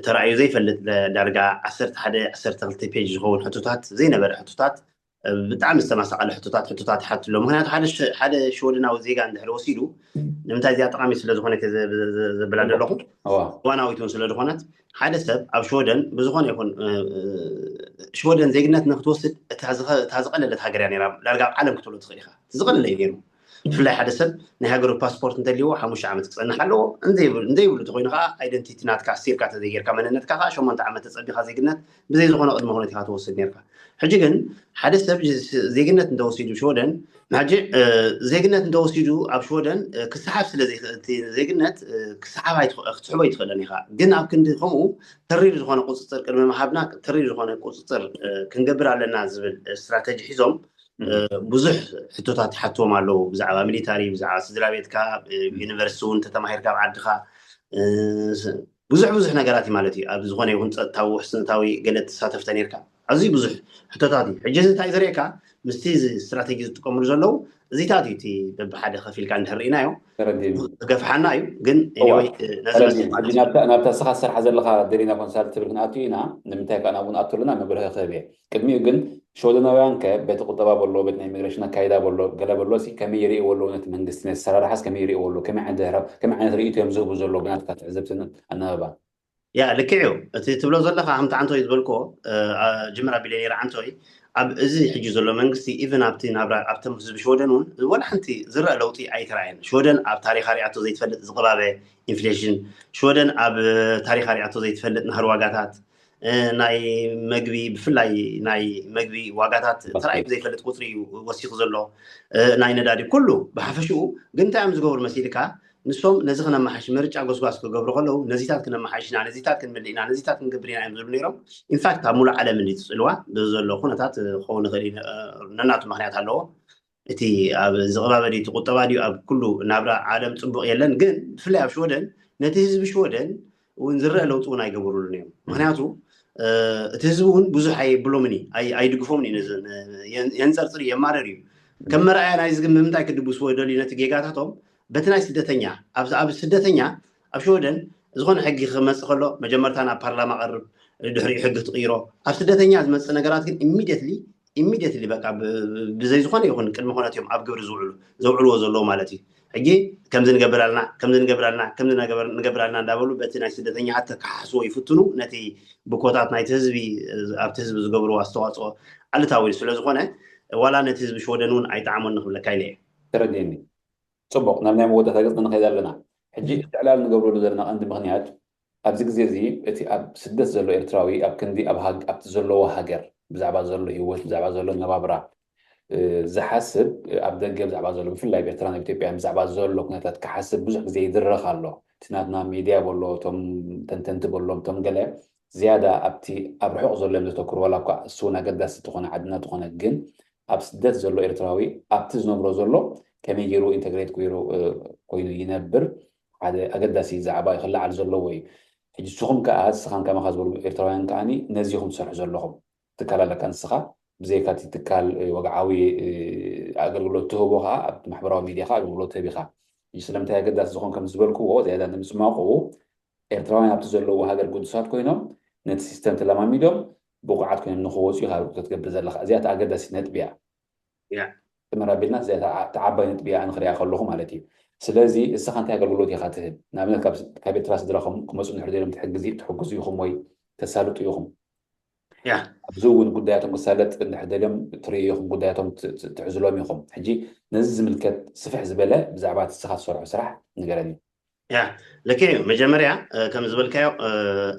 ተራእዩ ዘይፈልጥ ዳርጋ ዓሰርተ ሓደ ዓሰርተ ክልተ ፔጅ ዝኸውን ሕቶታት ዘይነበረ ሕቶታት ብጣዕሚ ዝተመሳቐለ ሕቶታት ሕቶታት ይሓቱ ኣሎ። ምክንያቱ ሓደ ሽወደናዊ ዜጋ እንድሕር ወሲዱ ንምንታይ እዚኣ ጠቃሚ ስለዝኾነት ዘብላ ዘለኹ እዋናዊት እውን ስለዝኾነት ሓደ ሰብ ኣብ ሽወደን ብዝኾነ ይኹን ሽወደን ዜግነት ንክትወስድ እታ ዝቀለለት ሃገር እያ ነራ ዳርጋ ኣብ ዓለም ክትብሎ ትኽእል ኢኻ። ዝቀለለ እዩ ነይሩ። ብፍላይ ሓደ ሰብ ናይ ሃገሩ ፓስፖርት እንተልዎ ሓሙሽተ ዓመት ክፀንሕ ኣለዎ። እንዘይብሉ እንዘይብሉ እንተኮይኑ ከዓ ኣይደንቲቲ ናትካ ኣሲርካ ተዘይጌርካ መንነትካ ከዓ ሸሞንተ ዓመት ተፀቢኻ ዜግነት ብዘይ ዝኾነ ቅድመ ኩነት ኢኻ ትወስድ ነርካ። ሕጂ ግን ሓደ ሰብ ዜግነት እንተወሲዱ ሽወደን ሕጂ ዜግነት እንተወሲዱ ኣብ ሽወደን ክስሓብ ስለ ዘይክእል እቲ ዜግነት ክስሓብ ክትስሕቦ ኣይትኽእለን ኢኻ። ግን ኣብ ክንዲ ከምኡ ተሪር ዝኾነ ቁፅፅር ቅድሚ ምሃብና ተሪር ዝኾነ ቁፅፅር ክንገብር ኣለና ዝብል ስትራተጂ ሒዞም ብዙሕ ሕቶታት ሓትዎም ኣለዉ። ብዛዕባ ሚሊታሪ፣ ብዛዕባ ስድራ ቤትካ፣ ዩኒቨርሲቲ እውን ተተማሂርካ ኣብ ዓድኻ ብዙሕ ብዙሕ ነገራት እዩ ማለት እዩ። ኣብ ዝኾነ ይኹን ፀጥታዊ ውሕስነታዊ ገለ ትሳተፍተ ነርካ ኣዝዩ ብዙሕ ሕቶታት እዩ። ሕጂ እዚ እንታይ ዘርእየካ ምስቲ እዚ ስትራተጂ ዝጥቀምሉ ዘለዉ እዚታት እዩ። እቲ በብሓደ ከፊልካ እንድሕር ርኢናዮ ዝገፍሓና እዩ። ግን ናብታ ስኻ ዝሰርሓ ዘለካ ደሊና ኮንሳልት ትብል ክንኣቱ ኢና። ንምንታይ ከዓ ናብኡ ንኣቱ ኣለና መብርሂ ክህብ እየ። ቅድሚኡ ግን ሽወደናውያን ከ ቤት ቁጠባ በሎ ቤት ናይ ኢሚግሬሽን ኣካይዳ በሎ ገለ በሎ ከመይ ይርእይዎ ኣለዉ ነቲ መንግስቲ ነቲ ሰራርሓስ ከመይ ይርእይዎ ኣለዉ ከመይ ዓይነት ርእይቶ እዮም ዝህቡ ዘለዉ ብናትካ ትዕዝብትን ኣናበባ ያ ልክዕ እዩ። እቲ ትብሎ ዘለካ ከምቲ ዓንቶ እዩ ዝበልክዎ ጅምር ኣቢለ ነይረ ዓንቶ እዩ። ኣብ እዚ ሕጂ ዘሎ መንግስቲ ኢቨን ኣብቲ ናብራ ኣብቶም ህዝቢ ሽወደን እውን ወላ ሓንቲ ዝረአ ለውጢ ኣይተረኣየን። ሽወደን ኣብ ታሪኻ ሪኣቶ ዘይትፈልጥ ዝቕባበ ኢንፍሌሽን፣ ሽወደን ኣብ ታሪኻ ሪኣቶ ዘይትፈልጥ ናህሪ ዋጋታት ናይ መግቢ ብፍላይ ናይ መግቢ ዋጋታት ተራእዩ ዘይፈልጥ ቁፅሪ እዩ ወሲኹ ዘሎ። ናይ ነዳዲ ኩሉ ብሓፈሽኡ ግን እንታይ እዮም ዝገብሩ መሲልካ ንሶም ነዚ ክነመሓሽ ምርጫ ጎስጓስ ክገብሩ ከለዉ ነዚታት ክነመሓሽ ኢና፣ ነዚታት ክንምልእ ኢና፣ ነዚታት ክንገብር ኢና እዮም ዝብሉ ነይሮም። ኢንፋክት ኣብ ሙሉእ ዓለም እንዲ ትፅልዋ ብዘሎ ኩነታት ክኸውን ይኽእል እዩ። ነናቱ ምክንያት ኣለዎ። እቲ ኣብ ዝቕባበ ድዩ እቲ ቁጠባ ድዩ ኣብ ኩሉ ናብራ ዓለም ፅቡቕ የለን። ግን ብፍላይ ኣብ ሽወደን ነቲ ህዝቢ ሽወደን እውን ዝረአ ለውጢ እውን ኣይገበሩሉን እዮም። ምክንያቱ እቲ ህዝቢ እውን ብዙሕ ኣይብሎምን እዩ፣ ኣይድግፎምን እዩ። ነዚ የንፀርፅር እዩ፣ የማረር እዩ። ከም መርኣያ ናይዚ ግን ብምንታይ ክድግስዎ ይደልዩ ነቲ ጌጋታቶም በቲ ናይ ስደተኛ ኣብ ስደተኛ ኣብ ሽወደን ዝኾነ ሕጊ ክመፅእ ከሎ መጀመርታ ናብ ፓርላማ ቀርብ፣ ድሕሪኡ ሕጊ ትቕይሮ። ኣብ ስደተኛ ዝመፅእ ነገራት ግን ኢሚዲየትሊ ኢሚዲየትሊ በቃ ብዘይ ዝኾነ ይኹን ቅድሚ ኩነት እዮም ኣብ ግብሪ ዝውዕሉ ዘውዕልዎ ዘለዉ ማለት እዩ። ሕጂ ከምዚ ንገብር ኣለና ከምዚ ንገብር ኣለና ከምዚ ንገብር ኣለና እንዳበሉ በቲ ናይ ስደተኛታት ከከሓስዎ ይፍትኑ። ነቲ ብኮታት ናይቲ ህዝቢ ኣብቲ ህዝቢ ዝገብርዎ ኣስተዋፅኦ ኣሉታዊ ስለ ዝኾነ ዋላ ነቲ ህዝቢ ሽወደን እውን ኣይጠዓሞን ንክብለካ ኢለ እየ። ተረዲእኒ። ፅቡቕ፣ ናብ ናይ መወዳእታ ገፅ ንኸይድ ኣለና። ሕጂ እቲ ዕላል ንገብረሉ ዘለና ቀንዲ ምኽንያት ኣብዚ ግዜ እዚ እቲ ኣብ ስደት ዘሎ ኤርትራዊ ኣብ ክንዲ ኣብቲ ዘለዎ ሃገር ብዛዕባ ዘሎ ህይወት ብዛዕባ ዘሎ ነባብራ ዝሓስብ ኣብ ደገ ብዛዕባ ዘሎ ብፍላይ ኤርትራ ናብ ኢትዮጵያ ብዛዕባ ዘሎ ኩነታት ክሓስብ ብዙሕ ግዜ ይድረኽ ኣሎ። እቲ ናትና ሚድያ በሎ እቶም ተንተንቲ በሎም እቶም ገለ ዝያዳ ኣብቲ ኣብ ርሑቕ ዘሎ እዮም ዘተክሩ ዋላ እኳ እሱ እውን ኣገዳሲ ተኾነ ዓድና ተኾነ ግን ኣብ ስደት ዘሎ ኤርትራዊ ኣብቲ ዝነብሮ ዘሎ ከመይ ገይሩ ኢንተግሬት ገይሩ ኮይኑ ይነብር ሓደ ኣገዳሲ ዛዕባ ክለዓል ዘለዎ እዩ። ሕጂ ንስኹም ከዓ ንስኻን ከማኻ ዝበሉ ኤርትራውያን ከዓ ነዚ ኢኹም ትሰርሑ ዘለኹም። ትካል ኣለካ ንስኻ ብዘይካ እቲ ትካል ወግዓዊ ኣገልግሎት ትህቦ ከዓ ኣብቲ ማሕበራዊ ሚድያ ከዓ ኣገልግሎት ትህብ ኢኻ። ስለምንታይ ኣገዳሲ ዝኾን ከም ዝበልክዎ ዝያዳ ንምፅማቑ ኤርትራውያን ኣብቲ ዘለዉ ሃገር ግዱሳት ኮይኖም ነቲ ሲስተም ተለማሚዶም ብቑዓት ኮይኖም ንክወፅኡ ኢኻ ክትገብር ዘለካ። እዚኣ እቲ ኣገዳሲ ነጥቢ እያ። ጥምር ኣቢልና እዚኣ እቲ ዓባይ ነጥቢ እያ ኣነ ክሪኣ ከለኹ ማለት እዩ። ስለዚ እስኻ እንታይ ኣገልግሎት ኢኻ ትህብ? ንኣብነት ካብ ኤርትራ ስድራኹም ክመፁ እንድሕር ደልዮም ትሕግዙ ኢኹም ወይ ተሳልጡ ኢኹም። ኣብዚ እውን ጉዳያቶም ክሳለጥ እንድሕር ደልዮም ትርእዩ ኢኹም፣ ጉዳያቶም ትዕዝሎም ኢኹም። ሕጂ ነዚ ዝምልከት ስፍሕ ዝበለ ብዛዕባ እቲ እስኻ ትሰርሖ ስራሕ ንገረኒ። ያ ልክዕ እዩ። መጀመርያ ከም ዝበልካዮ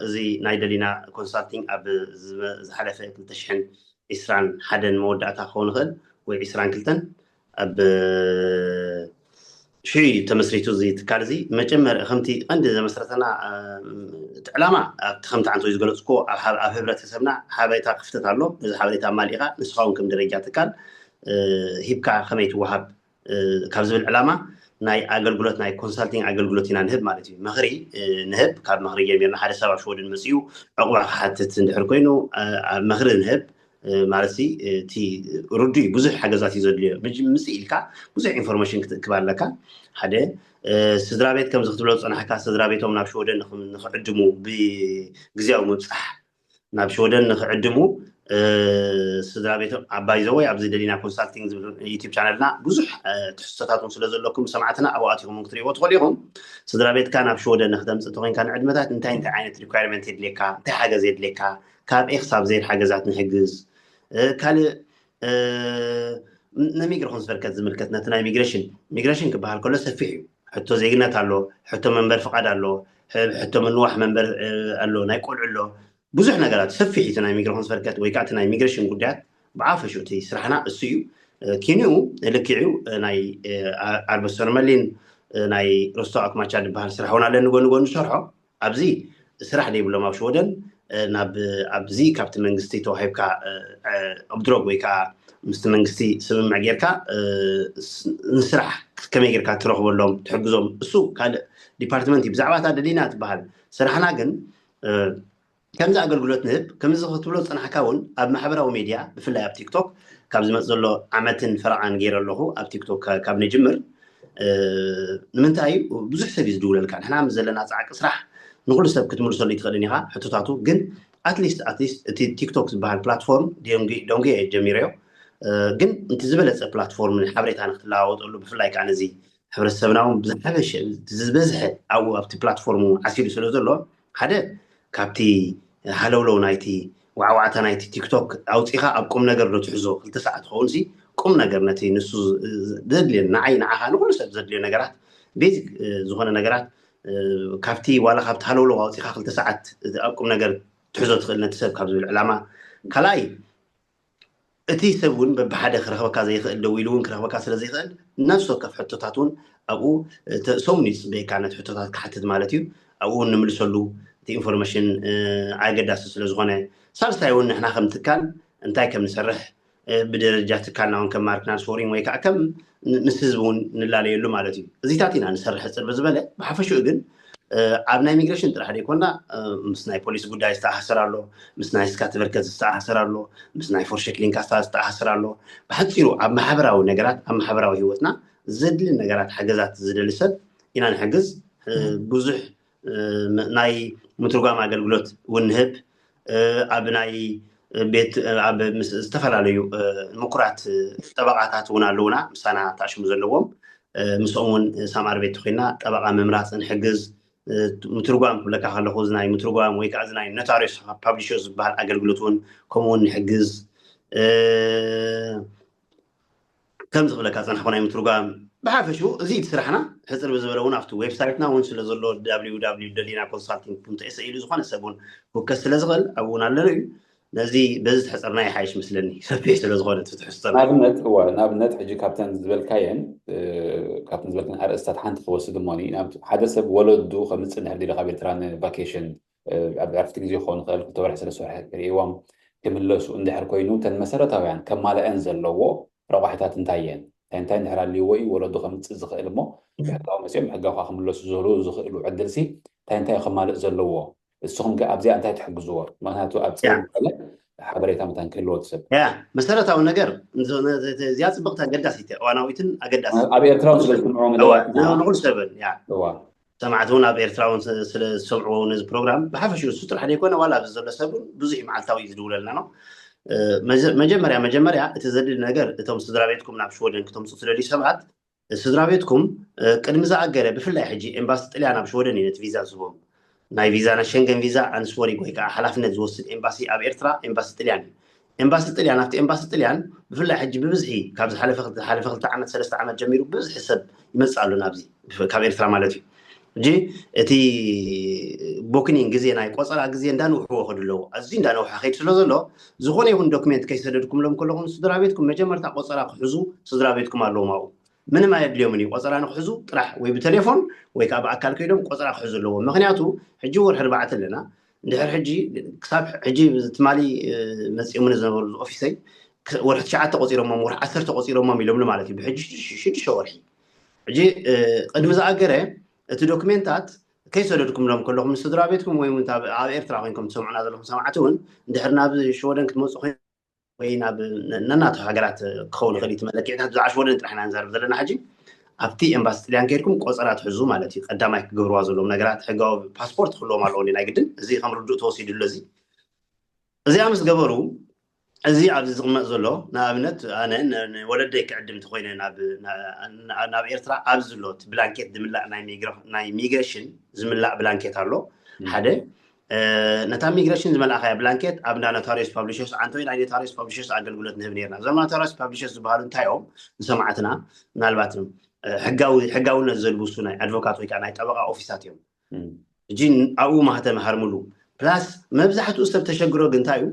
እዚ ናይ ደሊና ኮንሳልቲንግ ኣብ ዝሓለፈ ክልተ ሽሕን ዕስራን ሓደን መወዳእታ ክኸውን ይኽእል ወይ ዕስራን ክልተን ኣብ ሽዩ ተመስሪቱ እዚ ትካል እዚ መጀመር ከምቲ ቀንዲ ዘመስረተና እቲ ዕላማ ኣብቲ ከምቲ ዓንቶ ዝገለፅኮ ኣብ ህብረተሰብና ሓበሬታ ክፍተት ኣሎ። እዚ ሓበሬታ ማሊእካ ንስኻ እውን ከም ደረጃ ትካል ሂብካ ከመይ ትወሃብ ካብ ዝብል ዕላማ ናይ ኣገልግሎት ናይ ኮንሳልቲንግ ኣገልግሎት ኢና ንህብ ማለት እዩ። ምኽሪ ንህብ፣ ካብ ምኽሪ ጀሚርና ሓደ ሰብ ኣብ ሽወደን መፅኡ ዕቑባ ክሓትት እንድሕር ኮይኑ ኣብ ምኽሪ ንህብ ማለት እቲ ርዱይ ብዙሕ ሓገዛት እዩ ዘድልዮ። ምፅእ ኢልካ ብዙሕ ኢንፎርሜሽን ክትእክብ ኣለካ። ሓደ ስድራ ቤት ከምዚ ክትብሎ ዝፀናሕካ ስድራ ቤቶም ናብ ሽወደን ንክዕድሙ ብግዜያዊ ምብፃሕ ናብ ሽወደን ንክዕድሙ ስድራ ቤቶም ኣባይ ዘወይ ኣብዚ ደሊና ኮንሳልቲንግ ዝብል ዩቲብ ቻነልና ብዙሕ ትሕዝቶታት እውን ስለ ዘለኩም ሰማዕትና ኣብኡ ኣቲኹም እውን ክትሪእዎ ትኽእሉ ኢኹም። ስድራ ቤትካ ናብ ሽወደን ንክተምፅእ ተኮይንካ ንዕድመታት እንታይ እንታይ ዓይነት ሪኳርመንት የድልየካ፣ እንታይ ሓገዝ የድልየካ፣ ካብ ኤ ክሳብ ዜድ ሓገዛት ንሕግዝ። ካልእ ንሚግር ኮንስፈርከት ዝምልከት ነቲ ናይ ሚግሬሽን ሚግሬሽን ክበሃል ከሎ ሰፊሕ እዩ። ሕቶ ዜግነት ኣሎ፣ ሕቶ መንበር ፍቓድ ኣሎ፣ ሕቶ ምንዋሕ መንበር ኣሎ፣ ናይ ቆልዑ ኣሎ፣ ብዙሕ ነገራት ሰፊሕ እዩ። ናይ ሚግር ኮንስፈርከት ወይ ከዓ ናይ ሚግሬሽን ጉዳያት ብዓፈሹ እቲ ስራሕና እሱ እዩ። ኪንኡ ልክዕዩ ናይ ኣርበስተር መሊን ናይ ሮስቶ ኣክማቻ ዝበሃል ስራሕ እውን ኣለኒ ጎኒ ጎኒ ዝሰርሖ። ኣብዚ ስራሕ ዘይብሎም ኣብ ሽወደን ናብ ኣብዚ ካብቲ መንግስቲ ተዋሂብካ ኦብድሮግ ወይ ከዓ ምስቲ መንግስቲ ስምምዕ ጌርካ ንስራሕ ከመይ ጌርካ ትረኽበሎም ትሕግዞም እሱ ካልእ ዲፓርትመንት እዩ። ብዛዕባ እታ ደሊና ትበሃል ስራሕና ግን ከምዚ ኣገልግሎት ንህብ ከምዚ ክትብሎ ዝፀናሕካ እውን ኣብ ማሕበራዊ ሜድያ ብፍላይ ኣብ ቲክቶክ ካብ ዝመፅ ዘሎ ዓመትን ፈረቓን ገይረ ኣለኹ ኣብ ቲክቶክ ካብ ንጅምር ንምንታይ ብዙሕ ሰብ እዩ ዝድውለልካ ንሕና ምስ ዘለና ፃዕቂ ስራሕ ንኩሉ ሰብ ክትምልሰሉ ይትኽእልን ኢኻ ሕቶታቱ ግን ኣትሊስት ኣትሊስት እቲ ቲክቶክ ዝበሃል ፕላትፎርም ዶንጌ ጀሚረዮ ግን እቲ ዝበለፀ ፕላትፎርም ሓበሬታ ንክትለዋወጠሉ ብፍላይ ከዓ ነዚ ሕብረተሰብና እውን ብዝሓበሸ ዝበዝሐ ኣብኡ ኣብቲ ፕላትፎርም ዓሲሉ ስለ ዘሎ ሓደ ካብቲ ሃለውለው ናይቲ ዋዕዋዕታ ናይቲ ቲክቶክ ኣውፂኻ ኣብ ቁም ነገር ዶ ትሕዞ ክልተ ሰዓት ትኸውን ሲ ቁም ነገር ነቲ ንሱ ዘድልዮ ንዓይ ንዓኻ ንኩሉ ሰብ ዘድልዮ ነገራት ቤዚክ ዝኾነ ነገራት ካብቲ ዋላ ካብቲ ሃለውለው ኣውፂኻ ክልተ ሰዓት ኣብ ቁም ነገር ትሕዞ ትኽእል ነቲ ሰብ ካብ ዝብል ዕላማ ካልኣይ እቲ ሰብ እውን በብሓደ ክረኽበካ ዘይኽእል ደው ኢሉ እውን ክረኽበካ ስለ ዘይኽእል ነፍሲ ወከፍ ሕቶታት እውን ኣብኡ ሰሙን እዩ ዝፅበየካ ነቲ ሕቶታት ክሓትት ማለት እዩ ኣብኡ እውን ንምልሰሉ እቲ ኢንፎርሜሽን ኣገዳሲ ስለ ዝኾነ ሳልሳይ እውን ንሕና ከም ትካል እንታይ ከም ንሰርሕ ብደረጃ ትካልና እውን ከም ማርክናን ስፖሪን ወይ ከዓ ከም ምስ ህዝቢ እውን ንላለየሉ ማለት እዩ እዚታት ኢና ንሰርሕ ፅር ብዝበለ ብሓፈሽኡ ግን ኣብ ናይ ኢሚግሬሽን ጥራሕ ዘይኮና ምስ ናይ ፖሊስ ጉዳይ ዝተኣሳሰር ኣሎ ምስ ናይ ስካትቨርከት ዝተኣሳሰር ኣሎ ምስ ናይ ፎርሸክሊንካስታ ዝተኣሳሰር ኣሎ ብሓፂሩ ኣብ ማሕበራዊ ነገራት ኣብ ማሕበራዊ ህይወትና ዘድሊ ነገራት ሓገዛት ዝደሊ ሰብ ኢና ንሕግዝ ብዙሕ ናይ ምትርጓም ኣገልግሎት እውን ንህብ ኣብ ናይ ቤት ኣብ ዝተፈላለዩ ምኩራት ጠበቃታት እውን ኣለውና ምሳና ተኣሽሙ ዘለዎም ምስኦም እውን ሳማር ቤት ኮይና ጠበቃ ምምራፅ ንሕግዝ ምትርጓም ክብለካ ከለኹ ናይ ምትርጓም ወይ ከዓ ናይ ኖታሪስ ፓብሊሸር ዝበሃል ኣገልግሎት እውን ከምኡ እውን ንሕግዝ ከም ዝኽብለካ ዝፀናሕኩ ናይ ምትርጓም ብሓፈሽኡ እዚ እቲ ስራሕና ሕፅር ብዝበለ እውን ኣብቲ ዌብሳይትና እውን ስለ ዘሎ www ደሊና ኮንሳልቲንግ ስ ኢሉ ዝኾነ ሰብ እውን ክውከስ ስለ ዝኽእል ኣብኡ እውን ኣለና እዩ ነዚ በዚ ትሕፅርና ይሓይሽ ምስለኒ ሰፊሕ ስለ ዝኾነ ትትሕዝተና ንኣብነት እዋ ንኣብነት ሕጂ ካብተን ዝበልካየን ካብተን ዝበልካን ኣርእስታት ሓንቲ ክወስድ እሞ ሓደ ሰብ ወለዱ ከምፅእ እንድሕር ዲለ ካብ ኤርትራ ንቫኬሽን ኣብ ዕረፍቲ ግዜ ክኸውን ይኽእል ክልተ ወርሒ ሰለስተ ወርሒ ክርእይዎም ክምለሱ እንድሕር ኮይኑ እተን መሰረታውያን ከማልአን ዘለዎ ረቋሒታት እንታይ እየን እንታይ እንታይ እንድሕር ኣልይዎ እዩ ወለዱ ከምፅእ ዝኽእል እሞ ብሕጋዊ መፅኦም ሕጋዊ ክምለሱ ዝኽእሉ ዝኽእሉ ዕድልሲ እንታይ እንታይ ከማልእ ዘለዎ እስኹም ከ ኣብዚኣ እንታይ ትሕግዝዎ ምክንያቱ ኣብ ፅር ሓበሬታ መታን ክህልዎ ትሰብ ያ መሰረታዊ ነገር እዚኣ ፅብቅቲ ኣገዳሲት እዋናዊትን ኣገዳሲ ኣብ ኤርትራ ስለ ዝስምዑ ንኩሉ ሰብን ያ ሰማዕቲ እውን ኣብ ኤርትራ እውን ስለ ዝሰምዕዎ ነዚ ፕሮግራም ብሓፈሽኡ እሱ ጥራሕ ዘይኮነ ዋላ ኣብዚ ዘሎ ሰብ እውን ብዙሕ መዓልታዊ እዩ ዝድውለልና ነው መጀመርያ መጀመርያ እቲ ዘድሊ ነገር እቶም ስድራ ቤትኩም ናብ ሽወደን ክተምፁ ትደልዩ ሰባት ስድራ ቤትኩም ቅድሚ ዝኣገረ ብፍላይ ሕጂ ኤምባሲ ጥልያን ኣብ ሽወደን እዩ ነቲ ቪዛ ዝህቦም ናይ ቪዛ ናይ ሸንገን ቪዛ ኣንስወሪግ ወይ ከዓ ሓላፍነት ዝወስድ ኤምባሲ ኣብ ኤርትራ ኤምባሲ ጥልያን እዩ ኤምባሲ ጥልያን ኣብቲ ኤምባሲ ጥልያን ብፍላይ ሕጂ ብብዝሒ ካብ ዝሓለፈ ክልተ ዓመት ሰለስተ ዓመት ጀሚሩ ብብዝሒ ሰብ ይመፅእ ኣሎ ናብዚ ካብ ኤርትራ ማለት እዩ ሕጂ እቲ ቦክኒን ግዜ ናይ ቆፀራ ግዜ እንዳንውሕዎ ከዱ ኣለዎ ኣዝዩ እንዳነውሐ ከይድ ስለ ዘሎ ዝኾነ ይኹን ዶክሜንት ከይሰደድኩምሎም ከለኹም ስድራ ቤትኩም መጀመርታ ቆፀራ ክሕዙ ስድራ ቤትኩም ኣለዎም ኣብኡ ምንም ኣየድልዮምን እዩ ቆፀራ ንክሕዙ ጥራሕ ወይ ብቴሌፎን ወይ ከዓ ብኣካል ከይዶም ቆፀራ ክሕዙ ኣለዎም ምክንያቱ ሕጂ ወርሒ ኣርባዕተ ኣለና እንድሕር ሕጂ ክሳብ ሕጂ ትማሊ መፂኦምኒ ዝነበሩ ኦፊሰይ ወርሒ ትሽዓተ ቆፂሮሞም ወርሒ ዓሰርተ ቆፂሮሞም ኢሎምኒ ማለት እዩ ብሕጂ ሽዱሽተ ወርሒ ሕጂ ቅድሚ ዝኣገረ እቲ ዶክሜንታት ከይሰደድኩምሎም ከለኹም ንስድራ ቤትኩም ወይ እውን ኣብ ኤርትራ ኮይንኩም ትሰምዑና ዘለኹም ሰማዕቲ እውን እንድሕር ናብ ሽወደን ክትመፁ ወይ ናብ ነናቱ ሃገራት ክኸውን ይኽእል እቲ መለክዕታት ብዛዕባ ሽወደን ጥራሕ ኢና ንዛረብ ዘለና ሕጂ ኣብቲ ኤምባሲ ጥልያን ከይድኩም ቆፀራ ትሕዙ ማለት እዩ ቀዳማይ ክገብርዋ ዘለዎም ነገራት ሕጋዊ ፓስፖርት ክህልዎም ኣለዎ ናይ ግድን እዚ ከም ርዱእ ተወሲዱ ኣሎ እዚ እዚኣ ምስ ገበሩ እዚ ኣብዚ ዝቕመጥ ዘሎ ንኣብነት ኣነ ወለደይ ክዕድም እንተኮይነ ናብ ኤርትራ ኣብዚ ዘሎ እቲ ብላንኬት ዝምላእ ናይ ሚግሬሽን ዝምላእ ብላንኬት ኣሎ ሓደ ነታ ኢሚግሬሽን ዝመልኣኻያ ብላንኬት ኣብ እንዳ ኖታሪስ ፓብሊሸርስ ዓንቶይ ናይ ኖታሪስ ፓብሊሸርስ ኣገልግሎት ንህብ ነርና። እዞም ኖታሪስ ፓብሊሸርስ ዝበሃሉ እንታይ እዮም? ንሰማዕትና ምናልባት ሕጋዊ ሕጋውነት ዘልብሱ ናይ ኣድቮካት ወይ ከዓ ናይ ጠበቃ ኦፊሳት እዮም። ሕጂ ኣብኡ ማህተም ሃርምሉ። ፕላስ መብዛሕትኡ ሰብ ተሸግሮ ግን እንታይ እዩ?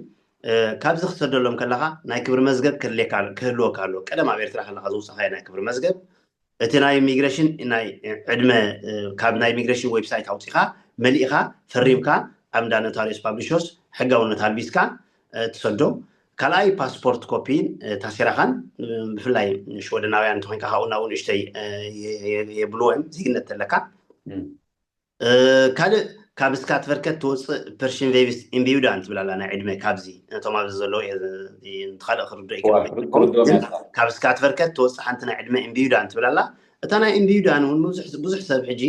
ካብዚ ክሰደሎም ከለካ ናይ ክብሪ መዝገብ ክህልወካ ኣሎ። ቀደም ኣብ ኤርትራ ከለካ ዝውፅኻዮ ናይ ክብሪ መዝገብ እቲ ናይ ኢሚግሬሽን ናይ ዕድመ ካብ ናይ ኢሚግሬሽን ዌብሳይት ኣውፂኻ መሊእኻ ፈሪምካ ኣብ እንዳ ኖታሪስ ፓብሊሸርስ ሕጋውነት ኣልቢስካ ትሰዶ። ካልኣይ ፓስፖርት ኮፒን ታሴራኻን ብፍላይ ሽወደናውያን እንተኮንካ ካብኡ ናብኡ ንእሽተይ የብልዎ እዮም ዜግነት ተለካ ካልእ ካብ ስካትቨርከት ትወፅእ ፐርሽን ቬቪስ ኢምቢዩዳን ትብላላ ናይ ዕድመ ካብዚ ነቶም ኣብዚ ዘለዉ ካልእ ክርዶ ካብ ስካትቨርከት ትወፅእ ሓንቲ ናይ ዕድመ ኢምቢዩዳን ትብላላ። እታ ናይ ኢምቢዩዳን እውን ብዙሕ ሰብ ሕጂ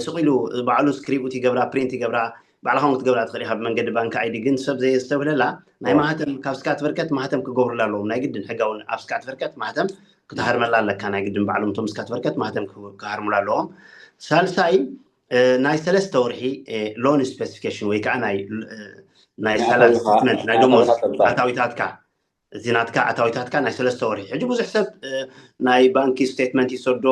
ስቕ ኢሉ ባዕሉ ስክሪብት ይገብራ ፕሪንት ይገብራ ባዕልኻ ክትገብራ ትኽእል ኢኻ ብመንገዲ ባንክ ኣይዲ ግን ሰብ ዘየስተብህለላ ናይ ማህተም ካብ ስካትቨርከት ማህተም ክገብሩላ ኣለዎም ናይ ግድን ሕጋውን ኣብ ስካትቨርከት ማህተም ክትሃርመላ ኣለካ ናይ ግድን ባዕሎም እቶም ስካትቨርከት ማህተም ክሃርሙላ ኣለዎም። ሳልሳይ ናይ ሰለስተ ወርሒ ሎን ስፔሲፊኬሽን ወይ ከዓ ናይ ናይ ሳላሪ ስቴትመንት ናይ ደሞዝ ኣታዊታትካ እዚ ናትካ ኣታዊታትካ ናይ ሰለስተ ወርሒ ሕጂ ብዙሕ ሰብ ናይ ባንኪ ስቴትመንት ይሰዶ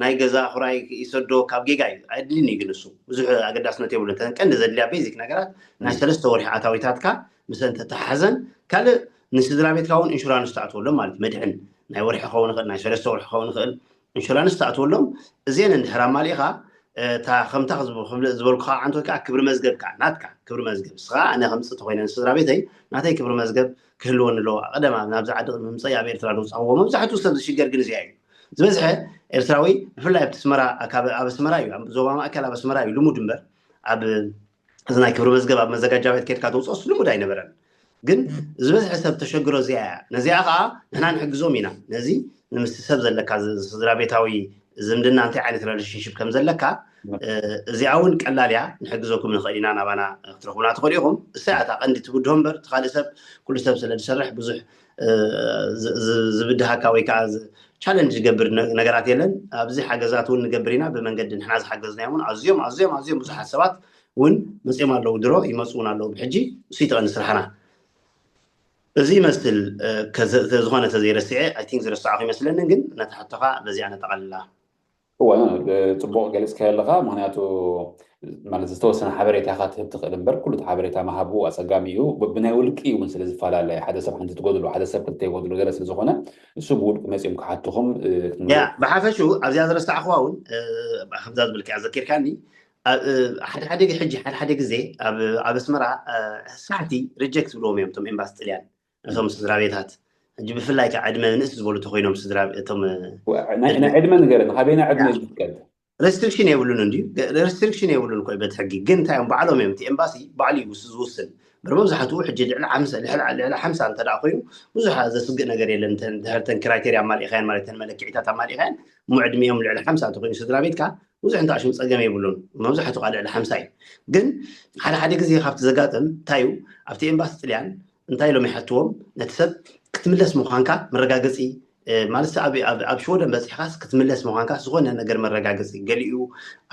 ናይ ገዛ ክራይ ይሰዶ ካብ ጌጋ እዩ ኣድልን እዩ ግን እሱ ብዙሕ ኣገዳስነት የብሉ ቀንዲ ዘድልያ ቤዚክ ነገራት ናይ ሰለስተ ወርሒ ኣታዊታትካ ምስ እንተተሓዘን ካልእ ንስድራ ቤትካ እውን ኢንሹራንስ ተኣትወሎም ማለት መድሕን ናይ ወርሒ ክኸውን ይኽእል ናይ ሰለስተ ወርሒ ክኸውን ይኽእል ኢንሹራንስ ተኣትወሎም እዚአን እንድሕር ኣማሊእኻ እታ ከምታ ዝበልኩኻ ዓንቶት ከዓ ክብሪ መዝገብ ከዓ ናትካ ክብሪ መዝገብ እስኻ ኣነ ከምፅእ ተኮይነ ንስድራ ቤተይ ናተይ ክብሪ መዝገብ ክህልወኒ ኣለዎ ቀደማ ናብዚ ዓዲ ምምፀይ ኣብ ኤርትራ ዝውፃእዎ መብዛሕትኡ ሰብ ዝሽገር ግን እዚኣ እዩ ዝበዝሐ ኤርትራዊ ብፍላይ ኣብቲ ስመራ ኣብ ኣስመራ እዩ ዞባ ማእከል ኣብ ኣስመራ እዩ ልሙድ እምበር ኣብ እዚ ናይ ክብሪ መዝገብ ኣብ መዘጋጃ ቤት ከድካ ተውፅኦስ ልሙድ ኣይነበረን ግን ዝበዝሐ ሰብ ተሸግሮ እዚኣ እያ ነዚኣ ከዓ ንሕና ንሕግዞም ኢና ነዚ ንምስ ሰብ ዘለካ ስድራ ቤታዊ ዝምድና እንታይ ዓይነት ሪሌሽንሽፕ ከም ዘለካ እዚኣ እውን ቀላል እያ ንሕግዘኩም ንኽእል ኢና ናባና ክትረኽቡና ትኽእሉ ኢኹም እሳ እታ ቀንዲ ትብድሆ እምበር እቲ ካልእ ሰብ ኩሉ ሰብ ስለ ዝሰርሕ ብዙሕ ዝብድሃካ ወይ ከዓ ቻለንጅ ዝገብር ነገራት የለን ኣብዚ ሓገዛት እውን ንገብር ኢና ብመንገዲ ንሕና ዝሓገዝናዮምን ኣዝዮም ኣዝዮም ኣዝዮም ብዙሓት ሰባት እውን መፅኦም ኣለዉ ድሮ ይመፁ እውን ኣለዉ ብሕጂ እሱ ይተቐኒ ስራሕና እዚ ይመስል ዝኾነ ተዘይረስዐ ኣይ ቲንክ ዝረሳዕኹ ይመስለኒ ግን ነቲ ሕቶኻ በዚኣ ነጠቓልላ እወ ፅቡቅ ገሊፅካዮ ኣለካ ምክንያቱ ማለት ዝተወሰነ ሓበሬታ ኢካ ትህብ ትክእል እምበር ኩሉ ሓበሬታ ምሃቡ ኣፀጋሚ እዩ ብናይ ውልቂ እውን ስለ ዝፈላለ ሓደ ሰብ ሓንቲ ትጎድሎ ሓደ ሰብ ክልተ ይጎድሎ ገለ ስለ ዝኮነ እሱ ብውልቂ መፂኦም ክሓትኹም ያ ብሓፈሽኡ ኣብዚኣ ዝረሳዕክዋ እውን ከምዛ ዝብልካ ዘኪርካኒ ሓደ ሓደ ሕጂ ሓደ ሓደ ግዜ ኣብ ኣስመራ ሳሕቲ ሪጀክት ዝብልዎም እዮም እቶም ኤምባሲ ጥልያን እቶም ስድራ ቤታት ሕጂ ብፍላይ ከዓ ዕድመ ንእስ ዝበሉ ተኮይኖም ስድራ እቶም ናይ ዕድመ ንገረኒ ካበይና ዕድመ እዩ ዝፍቀድ ሬስትሪክሽን የብሉን እንድዩ ሬስትሪክሽን የብሉን ኮይ በቲ ሕጊ ግን እንታይ እዮም ባዕሎም እዮም እቲ ኤምባሲ ባዕሉ እዩ ዝውስን በረ መብዛሕትኡ ሕጂ ልዕሊ ሓምሳ ልዕሊ ሓምሳ እንተ ደኣ ኮይኑ ብዙሕ ዘስግእ ነገር የለን ድሕርተን ክራይቴርያ ኣማሊእካየን ማለት ተን መለክዒታት ኣማሊእካየን እሞ ዕድሚኦም ልዕሊ ሓምሳ እንተኮይኑ ስድራ ቤትካ ብዙሕ እንተ ኣሽም ፀገም የብሉን መብዛሕትኡ ከዓ ልዕሊ ሓምሳ እዩ ግን ሓደ ሓደ ግዜ ካብቲ ዘጋጥም እንታይ እዩ ኣብቲ ኤምባሲ ጥልያን እንታይ ኢሎም ይሓትዎም ነቲ ሰብ ክትምለስ ምዃንካ መረጋገፂ ማለት ኣብ ሽወደን በፂሕካስ ክትምለስ ምዃንካ ዝኾነ ነገር መረጋገፂ ገሊኡ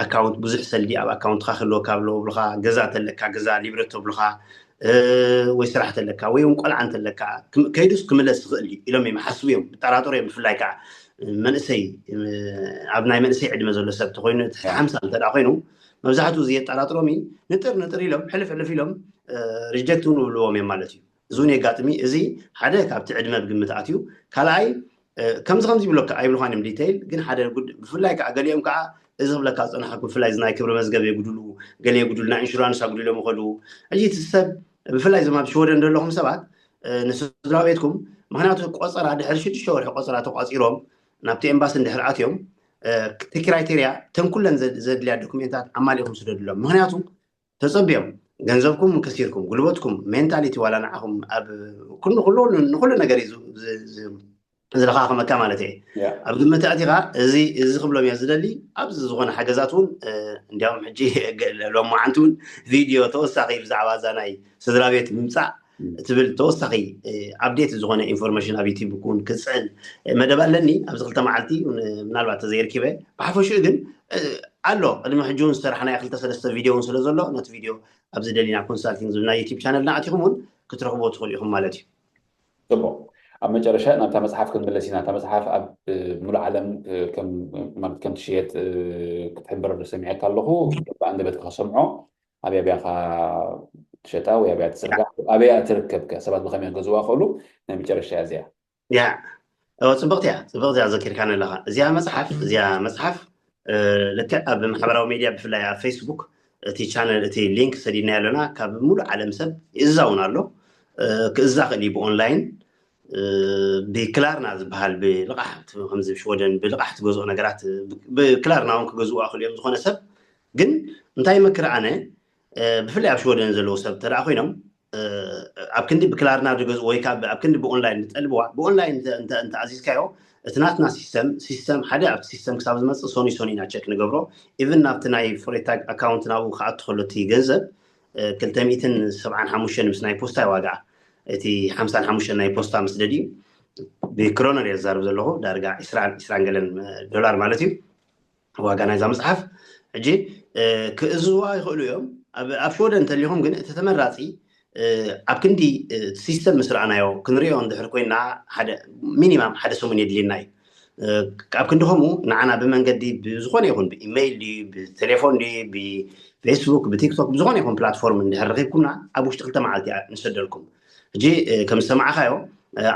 ኣካውንት ብዙሕ ሰልዲ ኣብ ኣካውንትካ ክህልወካ ብለብሉካ ገዛ ተለካ ገዛ ሊብረት ተብሉካ ወይ ስራሕ ተለካ ወይ እውን ቆልዓ እንተለካ ከይዱስ ክምለስ ዝኽእል እዩ ኢሎም እዮም ሓስቡ እዮም ይጠራጠሩ እዮም ብፍላይ ከዓ መንእሰይ ኣብ ናይ መንእሰይ ዕድመ ዘሎ ሰብ ተኮይኑ ሓምሳ እንተ ኮይኑ መብዛሕትኡ እዚ የጠራጥሮም ንጥር ንጥር ኢሎም ሕልፍ ሕልፍ ኢሎም ሪጀክት እውን ይብልዎም እዮም ማለት እዩ እዚ እውን የጋጥሚ እዚ ሓደ ካብቲ ዕድመ ብግምት ኣትዩ ካልኣይ ከምዚ ከምዚ ይብለካ ኣይብልኳን እዮም ዲቴይል ግን ሓደ ብፍላይ ከዓ ገሊኦም ከዓ እዚ ክብለካ ዝፀናሓኩም ብፍላይ ናይ ክብሪ መዝገብ የጉድሉ ገለ የጉድሉ ናይ ኢንሹራንስ ኣጉድሎም ይኸዱ ሕጂ እቲ ሰብ ብፍላይ እዞም ኣብ ሽወደን ዘለኹም ሰባት ንስድራ ቤትኩም ምክንያቱ ቆፀራ ድሕሪ ሽዱሽተ ወርሒ ቆፀራ ተቋፂሮም ናብቲ ኤምባሲ እንድሕር ኣትዮም እቲ ክራይቴርያ ተን ኩለን ዘድልያ ዶኩሜንታት ኣማሊእኩም ስደድሎም ምክንያቱ ተፀቢዮም ገንዘብኩም ከሲርኩም ጉልበትኩም ሜንታሊቲ ዋላ ንዓኹም ኣብ ንኩሉ ነገር እዩ ዝለኻኸመካ ማለት እየ ኣብ ግምት ኣቲኻ እዚ እዚ ክብሎም እየ ዝደሊ ኣብዚ ዝኾነ ሓገዛት እውን እንዲያውም ሕጂ ሎማዓንቲ እውን ቪድዮ ተወሳኺ ብዛዕባ እዛ ናይ ስድራ ቤት ምምፃእ ትብል ተወሳኺ ኣፕዴት ዝኾነ ኢንፎርሜሽን ኣብ ዩቲብ እውን ክፅዕን መደብ ኣለኒ ኣብዚ ክልተ መዓልቲ። ምናልባት ተዘይርኪበ ብሓፈሽኡ ግን ኣሎ። ቅድሚ ሕጂ እውን ዝሰራሕናዮ ክልተ ሰለስተ ቪድዮ እውን ስለ ዘሎ ነቲ ቪድዮ ኣብዚ ደሊና ኮንሳልቲንግ ዝብል ናይ ዩቲብ ቻነልና ኣቲኹም እውን ክትረኽብዎ ትኽእሉ ኢኹም ማለት እዩ። ፅቡቅ። ኣብ መጨረሻ ናብታ መፅሓፍ ክንምለስ ኢና። እታ መፅሓፍ ኣብ ሙሉእ ዓለም ከም ማለት ከም ትሽየጥ ክትሕብር ሰሚዐካ ኣለኹ። ብኣንደበትካ ክሰምዖ። ኣበይ ኣበያ ትሸጣ ወይ ኣበያ ትዘርጋ ኣበያ ትርከብከ ሰባት ብከመይ ክገዝዋ ክእሉ ናይ መጨረሻ እያ እዚኣ። ያ ጽብቕቲ እያ። ጽብቕቲ እያ ዘኪርካኒ ኣለኻ። እዚኣ መጽሓፍ እዚኣ መጽሓፍ ልክዕ ኣብ ማሕበራዊ ሚድያ ብፍላይ ኣብ ፌስቡክ እቲ ቻነል እቲ ሊንክ ሰዲድናዮ ኣለና። ካብ ሙሉእ ዓለም ሰብ ይእዛውን ኣሎ። ክእዛ ክእል እዩ ብኦንላይን ብክላርና ዝበሃል ብልቓሕ ከምዚ ሽወደን ብልቓሕ ትገዝኦ ነገራት ብክላርና እውን ክገዝኡ ክእል እዮም። ዝኾነ ሰብ ግን እንታይ ይመክር ኣነ ብፍላይ ኣብ ሽወደን ዘለዉ ሰብ ተደኣ ኮይኖም ኣብ ክንዲ ብክላርና ዝገዝኡ ወይ ከዓ ኣብ ክንዲ ብኦንላይን ዝጠልብዋ ብኦንላይን እንተኣዚዝካዮ እቲ ናትና ሲስተም ሲስተም ሓደ ኣብቲ ሲስተም ክሳብ ዝመፅእ ሶኒ ሶኒ ኢና ቸክ ንገብሮ። ኢቭን ናብቲ ናይ ፎሬታ ኣካውንት ናብኡ ክኣቱ ከሎ እቲ ገንዘብ ክልተ ሚእትን ሰብዓን ሓሙሽተን ምስ ናይ ፖስታ ዋጋ እቲ ሓምሳን ሓሙሽተን ናይ ፖስታ መስደድ እዩ። ብክሮነር እየ ዝዛረብ ዘለኹ ዳርጋ ዒስራን ዒስራን ገለን ዶላር ማለት እዩ። ዋጋ ናይዛ መፅሓፍ ሕጂ ክእዝዋ ይኽእሉ እዮም። ኣብ ሽወደን እንተሊኹም ግን እቲ ተመራፂ ኣብ ክንዲ ሲስተም ምስ ረኣናዮ ክንሪኦ እንድሕር ኮይና ሓደ ሚኒማም ሓደ ሰሙን የድልየና እዩ። ኣብ ክንዲ ከምኡ ንዓና ብመንገዲ ብዝኾነ ይኹን ብኢመይል ድዩ ብቴሌፎን ድዩ ብፌስቡክ ብቲክቶክ ብዝኾነ ይኹን ፕላትፎርም እንድሕር ረኺብኩምና ኣብ ውሽጢ ክልተ መዓልቲ ንሰደልኩም። ሕጂ ከም ዝሰማዕኻዮ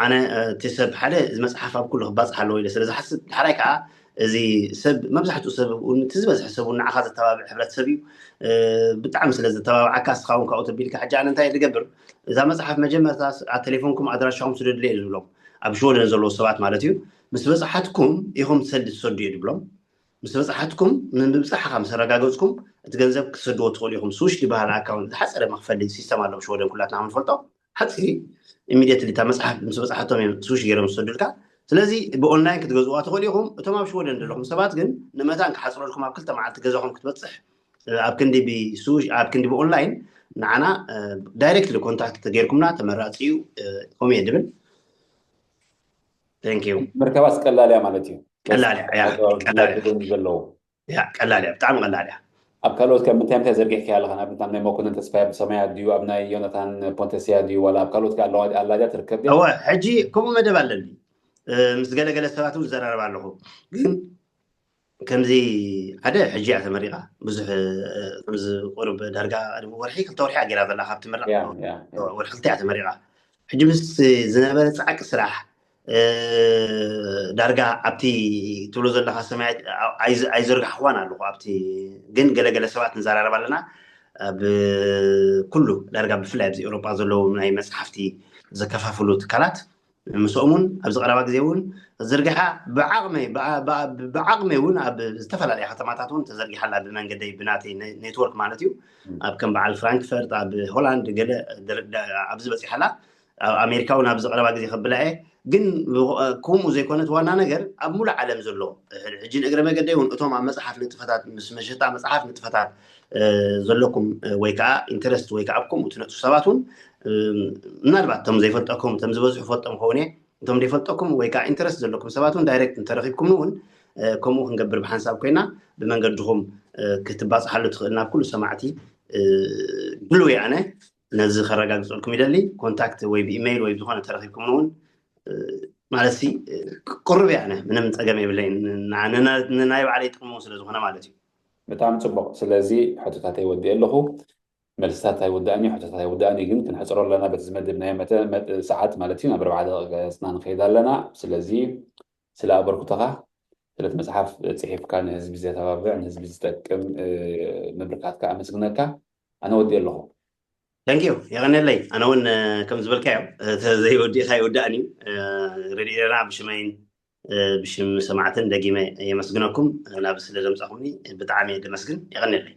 ኣነ እቲ ሰብ ሓደ እዚ መፅሓፍ ኣብ ኩሉ ክባፅሕ ኣለዎ ኢለ ስለ ዝሓስብ፣ ዳሕራይ ከዓ እዚ ሰብ መብዛሕትኡ ሰብ እውን እቲ ዝበዝሐ ሰብ እውን ንዓኻ ዘተባብዕ ሕብረተሰብ እዩ። ብጣዕሚ ስለ ዘተባብዓካ እስኻ እውን ካብኡ ተቢልካ ሕጂ ኣነ እንታይ ዝገብር እዛ መፅሓፍ መጀመርታ ኣብ ቴሌፎንኩም ኣድራሻኹም ስደዱለይ እዩ ዝብሎም ኣብ ሽወደን ዘለዉ ሰባት ማለት እዩ። ምስ በፃሓትኩም ኢኹም ሰልዲ ትሰዱ እዩ ዝብሎም። ምስ በፃሓትኩም ንምብፃሕኻ ምስ ኣረጋገፅኩም እቲ ገንዘብ ክትሰድዎ ትኽእሉ ኢኹም። ስዊሽ ዝበሃል ኣካውንት ዝሓፀረ መኽፈሊ ሲስተም ኣሎ ኣብ ሽወደን ኩላትና ከም ንፈልጦ ሓፂ ኢሚዲየትሊ እታ መፅሓፍ ምስ በፃሓቶም እዮም ስዊሽ ገይሮም ዝሰዱልካ። ስለዚ ብኦንላይን ክትገዝዋ ትኽእሉ ኢኹም። እቶም ኣብ ሽወደን ዘለኹም ሰባት ግን ንመታን ክሓፅረልኩም ኣብ ክልተ መዓልቲ ገዛኹም ክትበፅሕ ኣብ ክንዲ ብስዊሽ ኣብ ክንዲ ብኦንላይን ንዓና ዳይሬክትሊ ኮንታክት ተገይርኩምና ተመራፂ እዩ። ከምኡ እየ ድብል። ምርካባስ ቀላል እያ ማለት እዩ። ቀላል እያ። ዘለዉ ቀላል እያ። ብጣዕሚ ቀላል እያ። ኣብ ካልኦት ከ ምንታይ ምንታይ ዘርጊሕካ ኣለኻ? ንኣብነት ኣብ ናይ መኮንን ተስፋይ ብሰማያ ድዩ ኣብ ናይ ዮናታን ፖንተስያ ድዩ ዋላ ኣብ ካልኦት ከ ኣለዋ ኣላ ድያ ትርከብ ድያ? እወ ሕጂ ከምኡ መደብ ኣለኒ። ምስ ገለገለ ሰባት እውን ዝዘራረብ ኣለኹ። ግን ከምዚ ሓደ ሕጂ እያ ተመሪቓ ብዙሕ ከምዚ ቁርብ ዳርጋ ቅድሚ ወርሒ ክልተ ወርሒ እያ ገይራ ዘላ ካብ ትምረቕ ወርሒ ክልተ እያ ተመሪቓ። ሕጂ ምስ ዝነበረ ፃዕቂ ስራሕ ዳርጋ ኣብቲ ትብሎ ዘለካ ሰማያት ኣይዘርጋሕክዋን ኣለኹ ኣብቲ ግን ገለገለ ሰባት ንዘራረብ ኣለና ኣብ ኩሉ ዳርጋ ብፍላይ ኣብዚ ኤውሮጳ ዘለዉ ናይ መፅሓፍቲ ዘከፋፍሉ ትካላት ምስኦም እውን ኣብዚ ቀረባ ግዜ እውን ዝርግሓ ብዓቕመይ ብዓቕመይ እውን ኣብ ዝተፈላለያ ከተማታት እውን ተዘርጊሓ ኣላ ብመንገደይ ብናተይ ኔትወርክ ማለት እዩ ኣብ ከም በዓል ፍራንክፈርት ኣብ ሆላንድ ገለ ኣብዚ በፂሓ ኣላ ኣብ ኣሜሪካ እውን ኣብዚ ቀረባ ግዜ ከብላ እየ ግን ከምኡ ዘይኮነት ዋና ነገር ኣብ ሙሉእ ዓለም ዘሎ ሕጂ ንእግረ መገደይ እውን እቶም ኣብ መፅሓፍ ንጥፈታት ምስ መሸጣ መፅሓፍ ንጥፈታት ዘለኩም ወይ ከዓ ኢንተረስት ወይ ከዓ ከምኡ ትነጥፉ ሰባት እውን ምናልባት እቶም ዘይፈልጠኩም እቶም ዝበዝሑ ፈልጦም ከውን እየ እቶም ዘይፈልጠኩም ወይ ከዓ ኢንተረስት ዘለኩም ሰባት እውን ዳይሬክት እንተረኪብኩም እውን ከምኡ ክንገብር ብሓንሳብ ኮይና ብመንገድኹም ክትባፅሓሉ ትኽእል ናብ ኩሉ ሰማዕቲ ድልው እየ ኣነ ነዚ ከረጋግፀልኩም ይደሊ ኮንታክት ወይ ብኢመይል ወይ ዝኾነ ተረኪብኩም እውን ማለት ቅሩብ እየ ኣነ ምንም ፀገም የብለይ ንናይ ባዕለይ ጥቅሙ ስለ ዝኾነ ማለት እዩ ብጣዕሚ ፅቡቅ ስለዚ ሕቶታት ኣይወድእ ኣለኹ መልስታት ኣይወዳእን እዩ ሕቶታት ኣይወዳእን እዩ ግን ክንሕፅሮ ኣለና በቲ ዝመደብናዮ ሰዓት ማለት እዩ ናብ ኣርባዓ ደቂቃ ገፅና ንኸይድ ኣለና ስለዚ ስለ ኣበርክቶኻ ስለቲ መፅሓፍ ፅሒፍካ ንህዝቢ ዘተባብዕ ንህዝቢ ዝጠቅም ምብርካትካ ኣመስግነካ ኣነ ወዲእ ኣለኹ Thank you የቐነለይ ኣነ እውን ከም ዝበልካዮ ዘይወዲእካ ይወዳእን እዩ ረድኤና ብሽመይን ብሽም ሰማዕትን ደጊመ የመስግነኩም ናብ ስለ ዘምፃኹምኒ ብጣዕሚ የደመስግን የቐነለይ